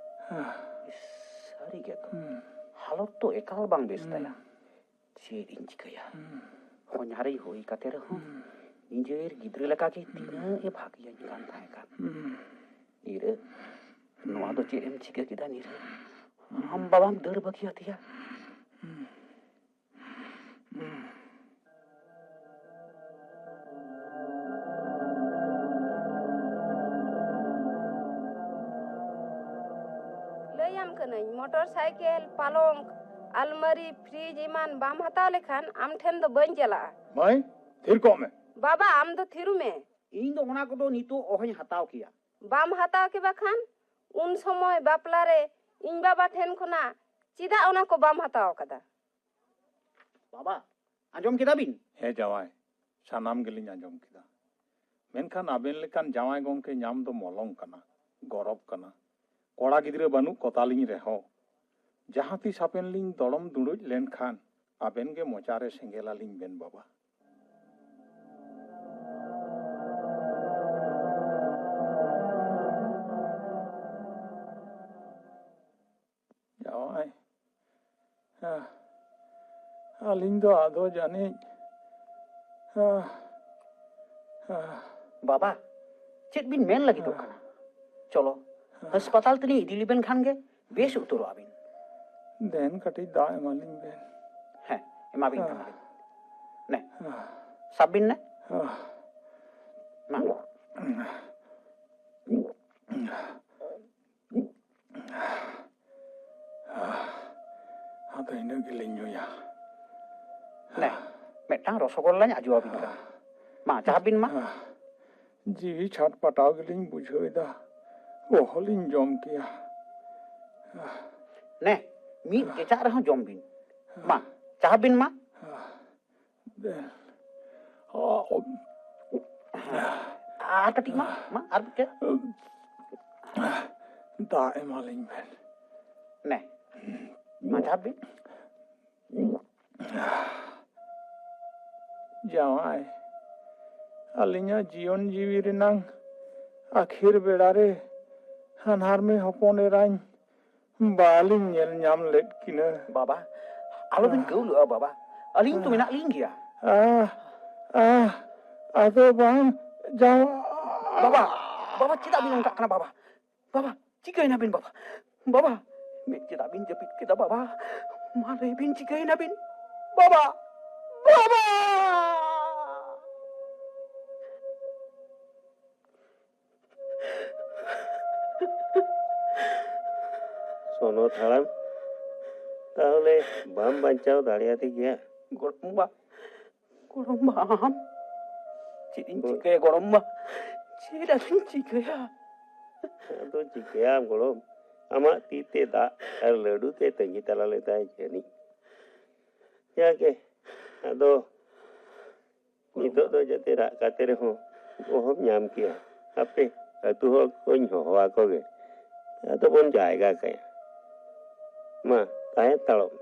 ᱤᱥ, ᱥᱟᱹᱨᱤ ᱜᱮ ᱛᱚ᱾ ᱦᱟᱞᱚᱛ ᱛᱚ ᱮᱠᱟᱞ ᱵᱟᱝ ᱵᱮᱥ ᱛᱟᱭᱟ᱾ ᱪᱮᱫ ᱤᱧ ᱪᱤᱠᱟᱹᱭᱟ? ᱦᱚᱧᱦᱟᱨᱤᱧ ᱦᱩᱭ ᱠᱟᱛᱮ ᱨᱮᱦᱚᱸ ᱱᱤᱡᱮᱨ ᱜᱤᱫᱽᱨᱟᱹ ᱞᱮᱠᱟ ᱜᱮ ᱛᱤᱱᱟᱹᱜ ᱮ ᱵᱷᱟᱜᱮᱭᱟᱹᱧ ᱠᱟᱱ ᱛᱟᱦᱮᱸ ᱠᱟᱱ᱾ ᱱᱤᱨᱟᱹ, ᱱᱚᱣᱟ ᱫᱚ ᱪᱮᱫ ᱮᱢ ᱪᱤᱠᱟᱹ ᱠᱮᱫᱟ ᱱᱤᱨᱟᱹ? ᱟᱢ ᱵᱟᱵᱟᱢ ᱫᱟᱹᱲ ᱵᱟᱹᱜᱤᱭᱟᱫᱮᱭᱟ? ᱞᱟᱹᱭᱟᱢ ᱠᱟᱹᱱᱟᱹᱧ, ᱢᱚᱴᱚᱨ ᱥᱟᱭᱠᱮᱞ, ᱯᱟᱞᱚᱝᱠ, ᱟᱞᱢᱟᱨᱤ, ᱯᱷᱨᱤᱡᱽ ᱮᱢᱟᱱ ᱵᱟᱢ ᱦᱟᱛᱟᱣ ᱞᱮᱠᱷᱟᱱ ᱟᱢ ᱴᱷᱮᱱ ᱫᱚ ᱵᱟᱹᱧ ᱪᱟᱞᱟᱜᱼᱟ᱾ ᱢᱟᱹᱭ, ᱛᱷᱤᱨ ᱠᱚᱜ ᱢᱮ᱾ ᱵᱟᱵᱟ, ᱟᱢ ᱫᱚ ᱛᱷᱤᱨᱩ ᱢᱮ᱾ ᱤᱧ ᱫᱚ ᱚᱱᱟ ᱠᱚᱫᱚ ᱱᱤᱛᱚᱜ ᱚᱦᱚᱧ ᱦᱟᱛᱟᱣ ᱠᱮᱭᱟ᱾ ᱵᱟᱢ ᱦᱟᱛᱟᱣ ᱠᱮ ᱵᱟᱠᱷᱟᱱ ᱩᱱ ᱥᱚᱢᱚᱭ ᱵᱟᱯᱞᱟ ᱨᱮ ᱤᱧ ᱵᱟᱵᱟ ᱴᱷᱮᱱ ᱠᱷᱚᱱᱟᱜ ᱪᱮᱫᱟᱜ ᱚᱱᱟ ᱠᱚ ᱵᱟᱢ ᱦᱟᱛᱟᱣ ᱟᱠᱟᱫᱟ? ᱵᱟᱵᱟ, ᱟᱸᱡᱚᱢ ᱠᱮᱫᱟ ᱵᱤᱱ? ᱦᱮᱸ ᱡᱟᱶᱟᱭ, ᱥᱟᱱᱟᱢ ᱜᱮᱞᱤᱧ ᱟᱸᱡᱚᱢ ᱠᱮᱫᱟ᱾ ᱢᱮᱱᱠᱷᱟᱱ ᱟᱵᱮᱱ ᱞᱮᱠᱟᱱ ᱡᱟᱶᱟᱭ ᱜᱚᱢᱠᱮ ᱧᱟᱢ ᱫᱚ ᱢᱚᱞᱚᱝ ᱠᱟᱱᱟ, ᱜᱚᱨᱚᱵᱽ ᱠᱟᱱᱟ᱾ ᱠᱚᱲᱟ ᱜᱤᱫᱽᱨᱟᱹ ᱵᱟᱹᱱᱩᱜ ᱠᱚᱛᱟᱞᱤᱧ ᱨᱮᱦᱚᱸ, ᱡᱟᱦᱟᱸ ᱛᱤᱥ ᱟᱵᱮᱱ ᱞᱤᱧ ᱫᱚᱲᱚᱢ ᱫᱩᱲᱩᱡ ᱞᱮᱱᱠᱷᱟᱱ ᱟᱵᱮᱱ ᱜᱮ ᱢᱚᱪᱟ ᱨᱮ ᱥᱮᱸᱜᱮᱞ ᱟᱹᱞᱤᱧ ᱵᱮᱱ ᱵᱟᱵᱟ᱾ ᱡᱟᱶᱟᱭ, ᱦᱮᱸ, ᱟᱹᱞᱤᱧ ᱫᱚ ᱟᱫᱚ ᱡᱟᱹᱱᱤᱡ, ᱦᱮᱸ, ᱦᱮᱸ, ᱵᱟᱵᱟ, ᱪᱮᱫ ᱵᱤᱱ ᱢᱮᱱ ᱞᱟᱹᱜᱤᱫᱚᱜ ᱠᱟᱱᱟ? ᱪᱚᱞᱚ, ᱦᱟᱥᱯᱟᱛᱟᱞ ᱛᱮᱞᱤᱧ ᱤᱫᱤ ᱞᱮᱵᱮᱱ ᱠᱷᱟᱱ ᱜᱮ ᱵᱮᱥ ᱩᱛᱟᱹᱨᱚᱜ ᱟᱵᱤᱱ᱾ ᱫᱮᱱ, ᱠᱟᱹᱴᱤᱡ ᱫᱟᱜ ᱮᱢᱟᱞᱤᱧ ᱵᱮᱱ᱾ ᱦᱮᱸ, ᱮᱢᱟᱵᱤᱱ ᱠᱟᱱᱟᱞᱤᱧ᱾ ᱱᱮ, ᱥᱟᱵ ᱵᱤᱱ ᱱᱮ᱾ ᱢᱟ᱾ ᱟᱫᱚ ᱤᱱᱟᱹᱜ ᱜᱮᱞᱤᱧ ᱧᱩᱭᱟ᱾ ᱱᱮ, ᱢᱤᱫᱴᱟᱝ ᱨᱚᱥᱚᱜᱚᱞᱞᱟᱧ ᱟᱡᱚ ᱟᱹᱵᱤᱱ ᱠᱟᱱᱟ᱾ ᱢᱟ, ᱪᱟᱦᱟᱵ ᱵᱤᱱ ᱢᱟ᱾ ᱡᱤᱣᱤ ᱪᱷᱟᱴ ᱯᱟᱴᱟᱣ ᱜᱮᱞᱤᱧ ᱵᱩᱡᱷᱟᱹᱣ ᱮᱫᱟ᱾ ᱚᱦᱚᱞᱤᱧ ᱡᱚᱢ ᱠᱮᱭᱟ᱾ ᱱᱮ, ᱢᱤᱫ ᱠᱮᱪᱟᱜ ᱨᱮᱦᱚᱸ ᱡᱚᱢ ᱵᱤᱱ᱾ ᱢᱟ, ᱪᱟᱦᱟᱵ ᱵᱤᱱ ᱢᱟ᱾ ᱫᱮ᱾ ᱟᱨ ᱠᱟᱹᱴᱤᱡ ᱢᱟ, ᱢᱟ, ᱟᱨ ᱢᱤᱫᱴᱮᱱ᱾ ᱫᱟᱜ ᱮᱢᱟᱞᱤᱧ ᱵᱮᱱ᱾ ᱱᱮ, ᱢᱟ, ᱪᱟᱦᱟᱵ ᱵᱤᱱ᱾ ᱡᱟᱶᱟᱭ, ᱟᱹᱞᱤᱧᱟᱜ ᱡᱤᱭᱚᱱ ᱡᱤᱣᱤ ᱨᱮᱱᱟᱝ ᱟᱹᱠᱷᱤᱨ ᱵᱮᱲᱟ ᱨᱮ ᱦᱟᱱᱦᱟᱨ ᱢᱮ ᱦᱚᱯᱚᱱ ᱮᱨᱟᱧ ᱵᱟᱞᱤᱧ ᱧᱮᱞ ᱧᱟᱢ ᱞᱮᱫ ᱠᱤᱱᱟ᱾ ᱵᱟᱵᱟ, ᱟᱞᱚᱵᱤᱱ ᱜᱟᱹᱣᱞᱩᱜᱼᱟ ᱵᱟᱵᱟ, ᱟᱹᱞᱤᱧ ᱛᱚ ᱢᱮᱱᱟᱜ ᱞᱤᱧ ᱜᱮᱭᱟ᱾ ᱟᱦ, ᱟᱦ, ᱟᱫᱚ ᱵᱟᱝ, ᱡᱟᱶᱟᱭ᱾ ᱵᱟᱵᱟ, ᱵᱟᱵᱟ, ᱪᱮᱫᱟᱜ ᱵᱤᱱ ᱚᱱᱠᱟᱜ ᱠᱟᱱᱟ ᱵᱟᱵᱟ? ᱵᱟᱵᱟ, ᱪᱤᱠᱟᱹᱭᱮᱱᱟ ᱵᱤᱱ ᱵᱟᱵᱟ? ᱵᱟᱵᱟ, ᱢᱮᱫ ᱪᱮᱫᱟᱜ ᱵᱤᱱ ᱡᱟᱹᱯᱤᱫ ᱠᱮᱫᱟ ᱵᱟᱵᱟ? ᱢᱟ ᱞᱟᱹᱭ ᱵᱤᱱ, ᱪᱤᱠᱟᱹᱭᱮᱱᱟ ᱵᱤᱱ? ᱵᱟᱵᱟ! ᱵᱟᱵᱟ! ᱥᱚᱱᱚᱛ ᱦᱟᱲᱟᱢ, ᱛᱟᱦᱚᱞᱮ ᱵᱟᱢ ᱵᱟᱧᱪᱟᱣ ᱫᱟᱲᱮᱭᱟᱫᱮ ᱜᱮᱭᱟ? ᱜᱚᱲᱚᱢ ᱵᱟ, ᱜᱚᱲᱚᱢ ᱵᱟ, ᱟᱢ ᱪᱮᱫ ᱤᱧ ᱪᱤᱠᱟᱹᱭᱟ ᱜᱚᱲᱚᱢ ᱵᱟ? ᱪᱮᱫ ᱟᱫᱚᱧ ᱪᱤᱠᱟᱹᱭᱟ? ᱟᱫᱚ ᱪᱤᱠᱟᱹᱭᱟᱢ ᱜᱚᱲᱚᱢ? ᱟᱢᱟᱜ ᱛᱤ ᱛᱮ ᱫᱟᱜ ᱟᱨ ᱞᱟᱹᱰᱩ ᱛᱮ ᱛᱟᱺᱜᱤ ᱛᱟᱞᱟ ᱞᱮᱫᱟᱭ ᱡᱟᱹᱱᱤᱡ᱾ ᱡᱟᱜᱮ, ᱟᱫᱚ ᱱᱤᱛᱚᱜ ᱫᱚ ᱡᱟᱛᱮ ᱨᱟᱜ ᱠᱟᱛᱮ ᱨᱮᱦᱚᱸ ᱚᱦᱚᱢ ᱧᱟᱢ ᱠᱮᱭᱟ᱾ ᱦᱟᱯᱮ, ᱟᱹᱛᱩ ᱦᱚᱲ ᱠᱚᱧ ᱦᱚᱦᱚ ᱟᱠᱚ ᱜᱮ, ᱟᱫᱚ ᱵᱚᱱ ᱡᱟᱭᱜᱟ ᱠᱟᱭᱟ᱾ ᱢᱟ, ᱛᱟᱦᱮᱸ ᱦᱟᱛᱟᱲᱚᱜ ᱢᱮ᱾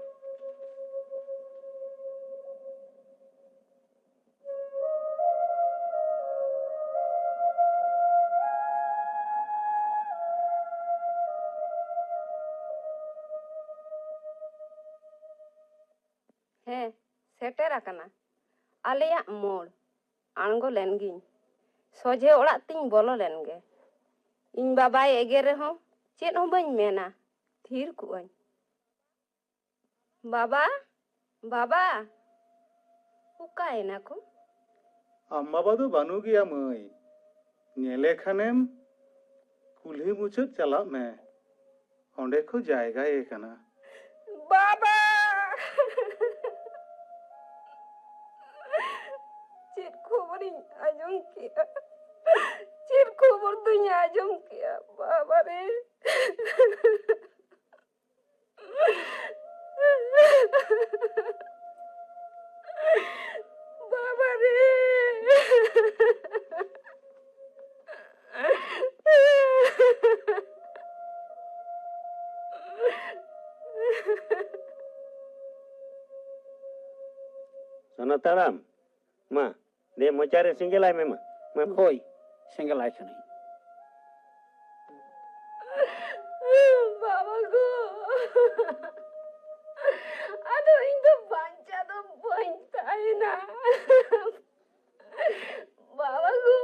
ᱦᱮᱸ, ᱥᱮᱴᱮᱨ ᱟᱠᱟᱱᱟ ᱟᱞᱮᱭᱟᱜ ᱢᱳᱲ᱾ ᱟᱬᱜᱚ ᱞᱮᱱ ᱜᱤᱧ᱾ ᱥᱚᱡᱷᱮ ᱚᱲᱟᱜ ᱛᱤᱧ ᱵᱚᱞᱚ ᱞᱮᱱ ᱜᱮ᱾ ᱤᱧ ᱵᱟᱵᱟᱭ ᱮᱜᱮᱨ ᱨᱮᱦᱚᱸ ᱪᱮᱫ ᱦᱚᱸ ᱵᱟᱹᱧ ᱢᱮᱱᱟ, ᱛᱷᱤᱨ ᱠᱚᱜ ᱟᱹᱧ᱾ ᱵᱟᱵᱟ, ᱵᱟᱵᱟ, ᱚᱠᱟᱭᱮᱱᱟ ᱠᱚ? ᱟᱢ ᱵᱟᱵᱟ ᱫᱚ ᱵᱟᱹᱱᱩᱜ ᱜᱮᱭᱟ ᱢᱟᱹᱭ᱾ ᱧᱮᱞᱮ ᱠᱷᱟᱱᱮᱢ ᱠᱩᱞᱦᱤ ᱢᱩᱪᱟᱹᱫ ᱪᱟᱞᱟᱜ ᱢᱮ, ᱚᱸᱰᱮ ᱠᱚ ᱡᱟᱭᱜᱟᱭᱮ ᱠᱟᱱᱟ᱾ ᱵᱟᱵᱟ! ᱪᱮᱫ ᱠᱷᱚᱵᱚᱨᱤᱧ ᱟᱸᱡᱚᱢ ᱠᱮᱜᱼᱟ? ᱪᱮᱫ ᱠᱷᱚᱵᱚᱨ ᱫᱚᱧ ᱟᱸᱡᱚᱢ ᱠᱮᱜᱼᱟ? ᱵᱟᱵᱟ ᱨᱮ! ᱵᱟᱵᱟ ᱨᱮ! ᱥᱚᱱᱟ ᱛᱟᱲᱟᱢ, ᱢᱟ, ᱫᱮ ᱢᱚᱪᱟᱨᱮ ᱥᱮᱸᱜᱮᱞᱟᱭ ᱢᱮ ᱢᱟ᱾ ᱢᱟ᱾ ᱦᱳᱭ, ᱥᱮᱸᱜᱮᱞᱟᱭ ᱠᱟᱹᱱᱟᱹᱧ᱾ ᱵᱟᱵᱟ ᱜᱳ, ᱟᱫᱚ ᱤᱧ ᱫᱚ ᱵᱟᱧᱪᱟᱣ ᱫᱚ ᱵᱟᱹᱧ ᱛᱟᱦᱮᱱᱟ᱾ ᱵᱟᱵᱟ ᱜᱳ,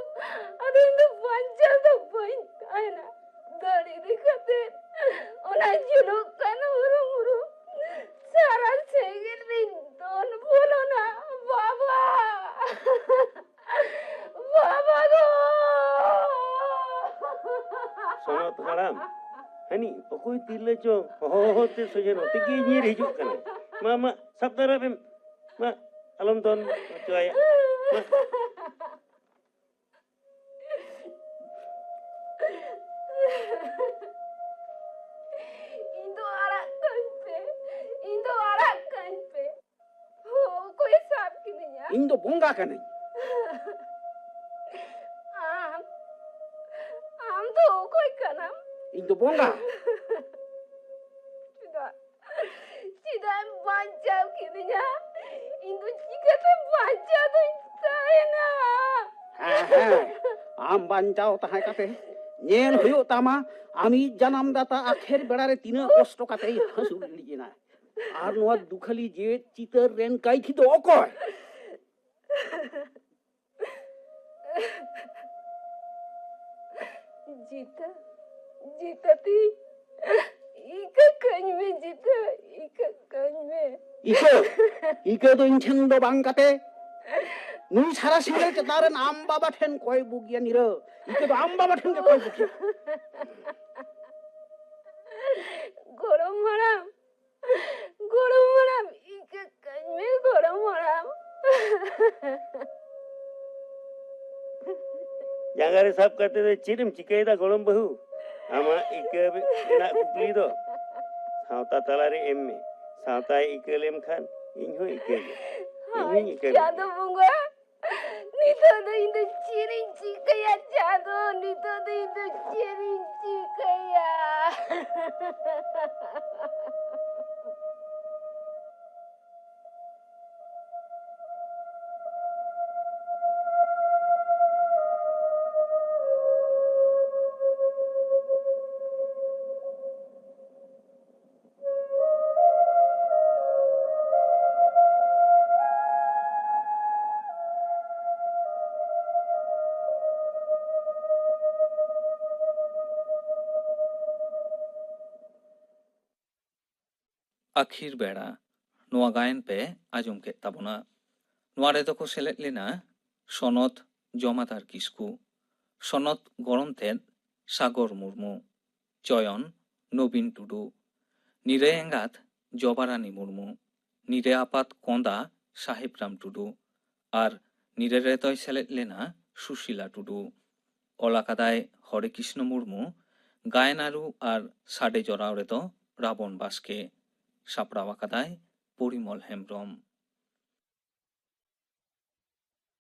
ᱟᱫᱚ ᱤᱧ ᱫᱚ ᱵᱟᱧᱪᱟᱣ ᱫᱚ ᱵᱟᱹᱧ ᱛᱟᱦᱮᱱᱟ᱾ ᱫᱟᱲᱮ ᱞᱮᱠᱟᱛᱮ ᱚᱱᱟ ᱡᱩᱞᱩᱜ ᱠᱟᱱ ᱦᱩᱨᱩ ᱦᱩᱨᱩ ᱥᱟᱨᱟ ᱥᱮᱸᱜᱮᱞ ᱨᱤᱧ ᱫᱚᱱ ᱵᱚᱞᱚᱱᱟ᱾ ᱵᱟᱵᱟ! ᱵᱟᱵᱟ ᱜᱳ! ᱥᱚᱱᱚᱛ ᱦᱟᱲᱟᱢ, ᱦᱟᱹᱱᱤ ᱚᱠᱚᱭ ᱛᱤᱨᱞᱟᱹ ᱪᱚ ᱦᱚᱦᱚ ᱦᱚᱦᱚ ᱛᱮ ᱥᱚᱡᱷᱮ ᱱᱚᱛᱮ ᱜᱮ ᱧᱤᱨ ᱦᱤᱡᱩᱜ ᱠᱟᱱᱟ᱾ ᱢᱟ, ᱢᱟ, ᱥᱟᱵ ᱫᱟᱨᱟᱢ ᱮᱢ᱾ ᱢᱟ, ᱟᱞᱚᱢ ᱫᱚᱱ ᱦᱚᱪᱚᱣᱟᱭᱟ᱾ ᱢᱟ᱾ ᱤᱧ ᱫᱚ ᱟᱲᱟᱜ ᱠᱟᱹᱧ ᱯᱮ, ᱤᱧ ᱫᱚ ᱟᱲᱟᱜ ᱠᱟᱹᱧ ᱯᱮ᱾ ᱚᱠᱚᱭᱮ ᱥᱟᱵ ᱠᱤᱫᱤᱧᱟ? ᱤᱧ ᱫᱚ ᱵᱚᱸᱜᱟ ᱠᱟᱹᱱᱟᱹᱧ᱾ ᱟᱢ, ᱟᱢ ᱫᱚ ᱚᱠᱚᱭ ᱠᱟᱱᱟᱢ? ᱤᱧ ᱫᱚ ᱵᱚᱸᱜᱟ᱾ ᱪᱮᱫᱟᱜ? ᱪᱮᱫᱟᱜ ᱮᱢ ᱵᱟᱧᱪᱟᱣ ᱠᱤᱫᱤᱧᱟ? ᱤᱧ ᱫᱚ ᱪᱤᱠᱟᱹᱛᱮ ᱵᱟᱧᱪᱟᱣ ᱫᱚᱧ ᱛᱟᱦᱮᱱᱟ? ᱦᱮᱸ, ᱦᱮᱸ, ᱟᱢ ᱵᱟᱧᱪᱟᱣ ᱛᱟᱦᱮᱸ ᱠᱟᱛᱮ ᱧᱮᱞ ᱦᱩᱭᱩᱜ ᱛᱟᱢᱟ, ᱟᱢᱤᱡ ᱡᱟᱱᱟᱢ ᱫᱟᱛᱟ ᱟᱠᱷᱮᱨ ᱵᱮᱲᱟ ᱨᱮ ᱛᱤᱱᱟᱹᱜ ᱠᱚᱥᱴᱚ ᱠᱟᱛᱮᱭ ᱦᱟᱹᱥᱩᱨ ᱞᱤᱡ ᱮᱱᱟ᱾ ᱟᱨ ᱱᱚᱣᱟ ᱫᱩᱠᱷᱟᱹᱞᱤ ᱡᱮᱣᱮᱫ ᱪᱤᱛᱟᱹᱨ ᱨᱮᱱ ᱠᱟᱹᱭᱠᱷᱤ ᱫᱚ ᱚᱠᱚᱭ? ᱡᱤᱛᱟᱹ, ᱡᱤᱛᱟᱹ ᱛᱤᱧ, ᱤᱠᱟᱹ ᱠᱟᱹᱧ ᱢᱮ ᱡᱤᱛᱟᱹ, ᱤᱠᱟᱹ ᱠᱟᱹᱧ ᱢᱮ᱾ ᱤᱠᱟᱹ, ᱤᱠᱟᱹ ᱫᱚ ᱤᱧ ᱴᱷᱮᱱ ᱫᱚ ᱵᱟᱝ ᱠᱟᱛᱮ, ᱱᱩᱭ ᱥᱟᱨᱟ ᱥᱤᱸᱜᱟᱹᱲ ᱪᱮᱛᱟᱱ ᱨᱮᱱ ᱟᱢ ᱵᱟᱵᱟ ᱴᱷᱮᱱ ᱠᱚᱭ ᱵᱩᱜᱤᱭᱟ ᱱᱤᱨᱟᱹ᱾ ᱤᱠᱟᱹ ᱫᱚ ᱟᱢ ᱵᱟᱵᱟ ᱴᱷᱮᱱ ᱜᱮ ᱠᱚᱭ ᱵᱩᱜᱤᱭᱟ᱾ ᱜᱚᱲᱚᱢ ᱦᱟᱲᱟᱢ, ᱜᱚᱲᱚᱢ ᱦᱟᱲᱟᱢ, ᱤᱠᱟᱹ ᱠᱟᱹᱧ ᱢᱮ, ᱜᱚᱲᱚᱢ ᱦᱟᱲᱟᱢ᱾ ᱡᱟᱸᱜᱟ ᱨᱮ ᱥᱟᱵ ᱠᱟᱛᱮ ᱫᱚ ᱪᱮᱫ ᱮᱢ ᱪᱤᱠᱟᱹᱭᱮᱫᱟ, ᱜᱚᱲᱚᱢ ᱵᱟᱹᱦᱩ? ᱟᱢᱟᱜ ᱤᱠᱟᱹ ᱨᱮᱱᱟᱜ ᱠᱩᱠᱞᱤ ᱫᱚ ᱥᱟᱶᱛᱟ ᱛᱟᱞᱟᱨᱮ ᱮᱢ ᱢᱮ᱾ ᱥᱟᱶᱛᱟᱭ ᱤᱠᱟᱹ ᱞᱮᱢ ᱠᱷᱟᱱ ᱤᱧ ᱦᱚᱸ ᱤᱠᱟᱹ ᱜᱮ᱾ ᱤᱧ ᱦᱚᱸᱧ ᱤᱠᱟᱹ ᱜᱮ᱾ ᱪᱟᱸᱫᱚ ᱵᱚᱸᱜᱟ, ᱱᱤᱛᱚᱜ ᱫᱚ ᱤᱧ ᱫᱚ ᱪᱮᱫ ᱤᱧ ᱪᱤᱠᱟᱹᱭᱟ ᱪᱟᱸᱫᱚ? ᱱᱤᱛᱚᱜ ᱫᱚ ᱤᱧ ᱫᱚ ᱪᱮᱫ ᱤᱧ ᱪᱤᱠᱟᱹᱭᱟ? ᱟᱹᱠᱷᱤᱨ ᱵᱮᱲᱟ ᱱᱚᱣᱟ ᱜᱟᱭᱟᱱ ᱯᱮ ᱟᱸᱡᱚᱢ ᱠᱮᱫ ᱛᱟᱵᱚᱱᱟ᱾ ᱱᱚᱣᱟ ᱨᱮᱫᱚ ᱠᱚ ᱥᱮᱞᱮᱫ ᱞᱮᱱᱟ ᱥᱚᱱᱚᱛ ᱡᱚᱢᱟᱫᱟᱨ ᱠᱤᱥᱠᱩ, ᱥᱚᱱᱚᱛ ᱜᱚᱲᱚᱢ ᱛᱮᱫ ᱥᱟᱜᱚᱨ ᱢᱩᱨᱢᱩ, ᱪᱚᱭᱚᱱ ᱱᱚᱵᱤᱱ ᱴᱩᱰᱩ, ᱱᱤᱨᱟᱹᱭ ᱮᱸᱜᱟᱛ ᱡᱚᱵᱟᱨᱟᱱᱤ ᱢᱩᱨᱢᱩ, ᱱᱤᱨᱟᱹᱭ ᱟᱯᱟᱛ ᱠᱚᱸᱫᱟ ᱥᱟᱦᱮᱵᱽᱨᱟᱢ ᱴᱩᱰᱩ ᱟᱨ ᱱᱤᱨᱟᱹᱭ ᱨᱮᱫᱚᱭ ᱥᱮᱞᱮᱫ ᱞᱮᱱᱟ ᱥᱩᱥᱤᱞᱟ ᱴᱩᱰᱩ᱾ ᱚᱞ ᱟᱠᱟᱫᱟᱭ ᱦᱚᱨᱮ ᱠᱨᱤᱥᱱᱚ ᱢᱩᱨᱢᱩ, ᱜᱟᱭᱟᱱ ᱟᱹᱨᱩ ᱟᱨ ᱥᱟᱰᱮ ᱡᱚᱲᱟᱣ ᱨᱮᱫᱚ ᱨᱟᱵᱚᱱ ᱵᱟᱥᱠᱮ, ᱥᱟᱯᱲᱟᱣ ᱟᱠᱟᱫᱟᱭ ᱯᱚᱨᱤᱢᱚᱞ ᱦᱮᱢᱵᱽᱨᱚᱢ᱾